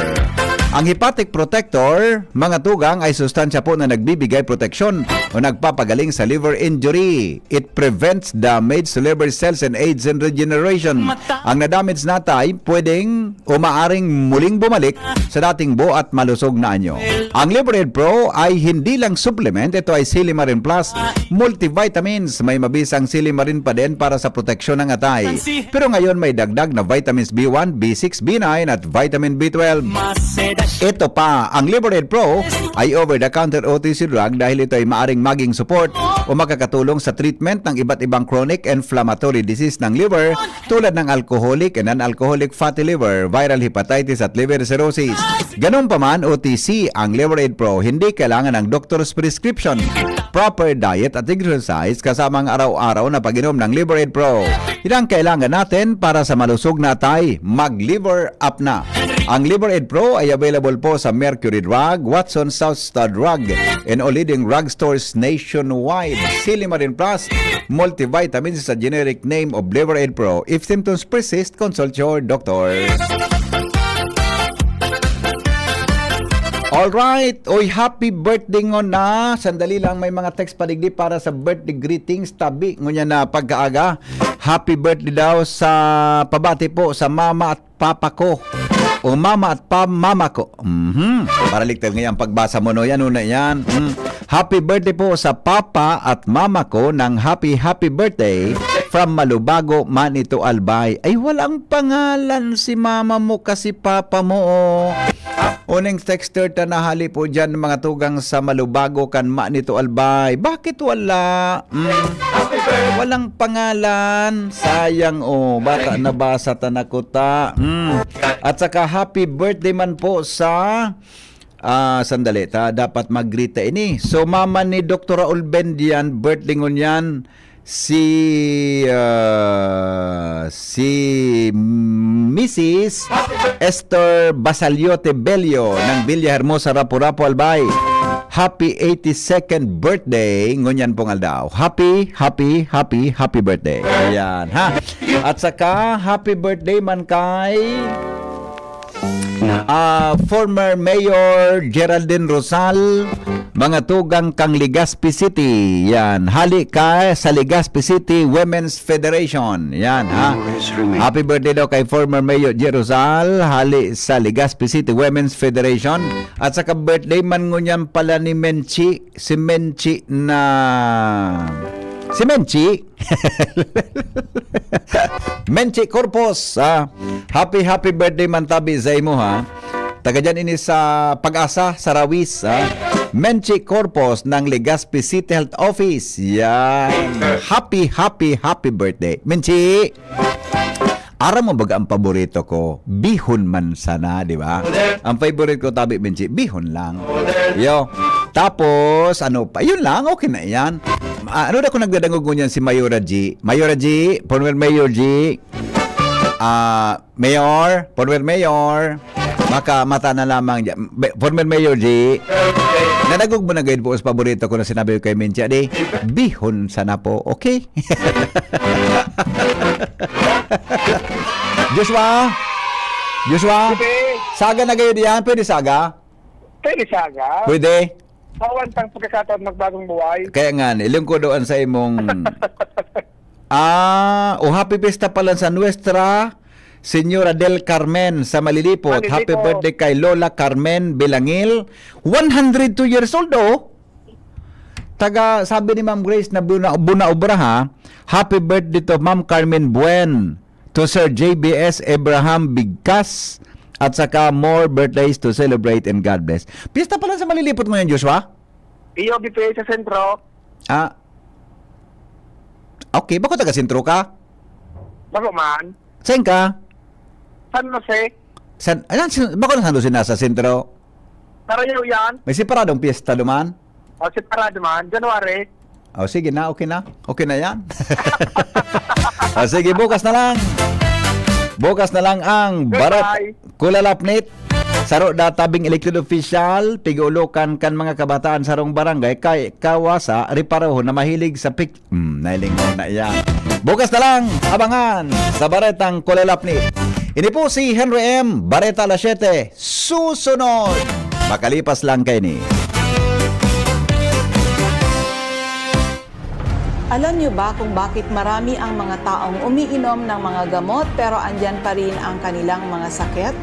Ang hepatic protector, mga tugang, ay sustansya po na nagbibigay proteksyon o nagpapagaling sa liver injury. It prevents damage to liver cells and aids in regeneration. Ang na-damage na atay pwedeng o maaring muling bumalik sa dating buo at malusog na anyo. Ang Liver Aid Pro ay hindi lang supplement, ito ay Silimarin Plus, multivitamins. May mabisang Silimarin pa din para sa proteksyon ng atay. Pero ngayon may dagdag na vitamins B one, B six, B nine at vitamin B twelve. Ito pa, ang Liver Aid Pro ay over-the-counter O T C drug dahil ito ay maaring maging support o makakatulong sa treatment ng iba't ibang chronic inflammatory disease ng liver, tulad ng alcoholic and non-alcoholic fatty liver, viral hepatitis at liver cirrhosis. Ganun pa man, O T C ang Liver Aid Pro, hindi kailangan ng doctor's prescription. Proper diet at exercise kasama ang araw-araw na pag-inom ng Liver Aid Pro. Yan ang kailangan natin para sa malusog na atay. Mag-Liver Up na! Ang Liver Aid Pro ay available po sa Mercury Drug, Watson, South Star Drug, and all leading drugstores nationwide. Silimarin Plus, multivitamins sa generic name of Liver Aid Pro. If symptoms persist, consult your doctor. Alright! Oy, happy birthday ngon na! Sandali lang, may mga text pa digdi para sa birthday greetings. Tabi, ngunyan na pagkaaga. Happy birthday daw sa pabati po sa mama at papa ko. O mama at pa mama ko. Mhm. Para ligtas ngayon ang pagbasa mo, no? Yan, una yan. Mm. Happy birthday po sa papa at mama ko ng happy, happy birthday from Malubago, Manito, Albay. Ay, walang pangalan si mama mo kasi papa mo, oh. Uning texter ta na hali po dyan, mga tugang sa Malubago kan Manito, Albay. Bakit wala? Mm. Walang pangalan. Sayang, oh. Bata na basa ta na kuta. Mm. At saka happy birthday man po sa, ah, sandali ta, dapat mag-greet ta ini. So, mama ni Doktor Raul Bendian, birthday ngunyan si, ah, si Missus Esther Basaliote Bello ng Villa Hermosa, Rapu-Rapu, Albay. Happy eighty-second birthday ngunyan pong aldaw. Happy, happy, happy, happy birthday. Ayan, ha? At saka, happy birthday man kay, ah, former Mayor Geraldine Rosal, mga tugang kang Legazpi City. Yan, hali ka sa Legazpi City Women's Federation. Yan, ha? Happy birthday daw kay former Mayor G. Rosal, hali sa Legazpi City Women's Federation. At saka birthday man ngunyan pala ni Menchi, si Menchi na, si Menchi. Menchi Corpus, ah. Happy, happy birthday man tabi sa imo, ha. Taga dyan ini sa Pag-asa, sa Rawis, ha. Menchi Corpus ng Legazpi City Health Office. Yan. Happy, happy, happy birthday. Menchi! Aram mo baga ang paborito ko? Bihon man sana, di ba? Ang favorite ko, tabi, Menchi, bihon lang. Yo. Tapos, ano pa? Yun lang, okay na yan. Ah, ano na kung nagdadangog ngunyan si Mayora G? Mayora G, former Mayor G. Ah, Mayor, former Mayor. Baka mata na lamang dyan. Be-, former Mayor G. Nadagog mo na gayud po sa paborito ko na sinabi ko kay Menchi, di? Bihon sana po, okay? Joshua? Joshua? Pwede. Saga na gayud yan? Pwede saga? Pwede saga. Pwede? Awan tang pagkakataon magbagong buhay. Kaya nga, nilingkod doon sa imong, ah, o happy fiesta pala sa Nuestra Señora del Carmen sa Malilipot. Malilipot. Happy birthday kay Lola Carmen Bilangil. One hundred two years old, oh. Taga, sabi ni Ma'am Grace na buna, buna obra, ha. Happy birthday to Ma'am Carmen Buen, to Sir J B S Abraham Bigkas, at saka more birthdays to celebrate and God bless. Pista pala sa Malilipot ngayon, Joshua? Iyo, B P A sa sentro. Ah. Okay, bako taga sentro ka? Bako man. Saan ka? San Jose. San, ayan, sin-, bako na San Jose nasa sentro? Sarayaw yan. May separadong piyesta duman? O, separado man. January. O, sige na, okay na. Okay na yan. O, sige, bukas na lang. Bukas na lang ang Barat Kulalapnit. Saro da tabing elected official, pig-ulokan kan mga kabataan sarong barangay kay kawasa, riparohon na mahilig sa pic-, hmm, nailingon na iyan. Bukas na lang, abangan sa Baretang Kulalapnit. Ini po si Henry M, Bareta Alas Siyete. Susunod, makalipas lang kaini. Alam niyo ba kung bakit marami ang mga taong umiinom ng mga gamot pero andyan pa rin ang kanilang mga sakit?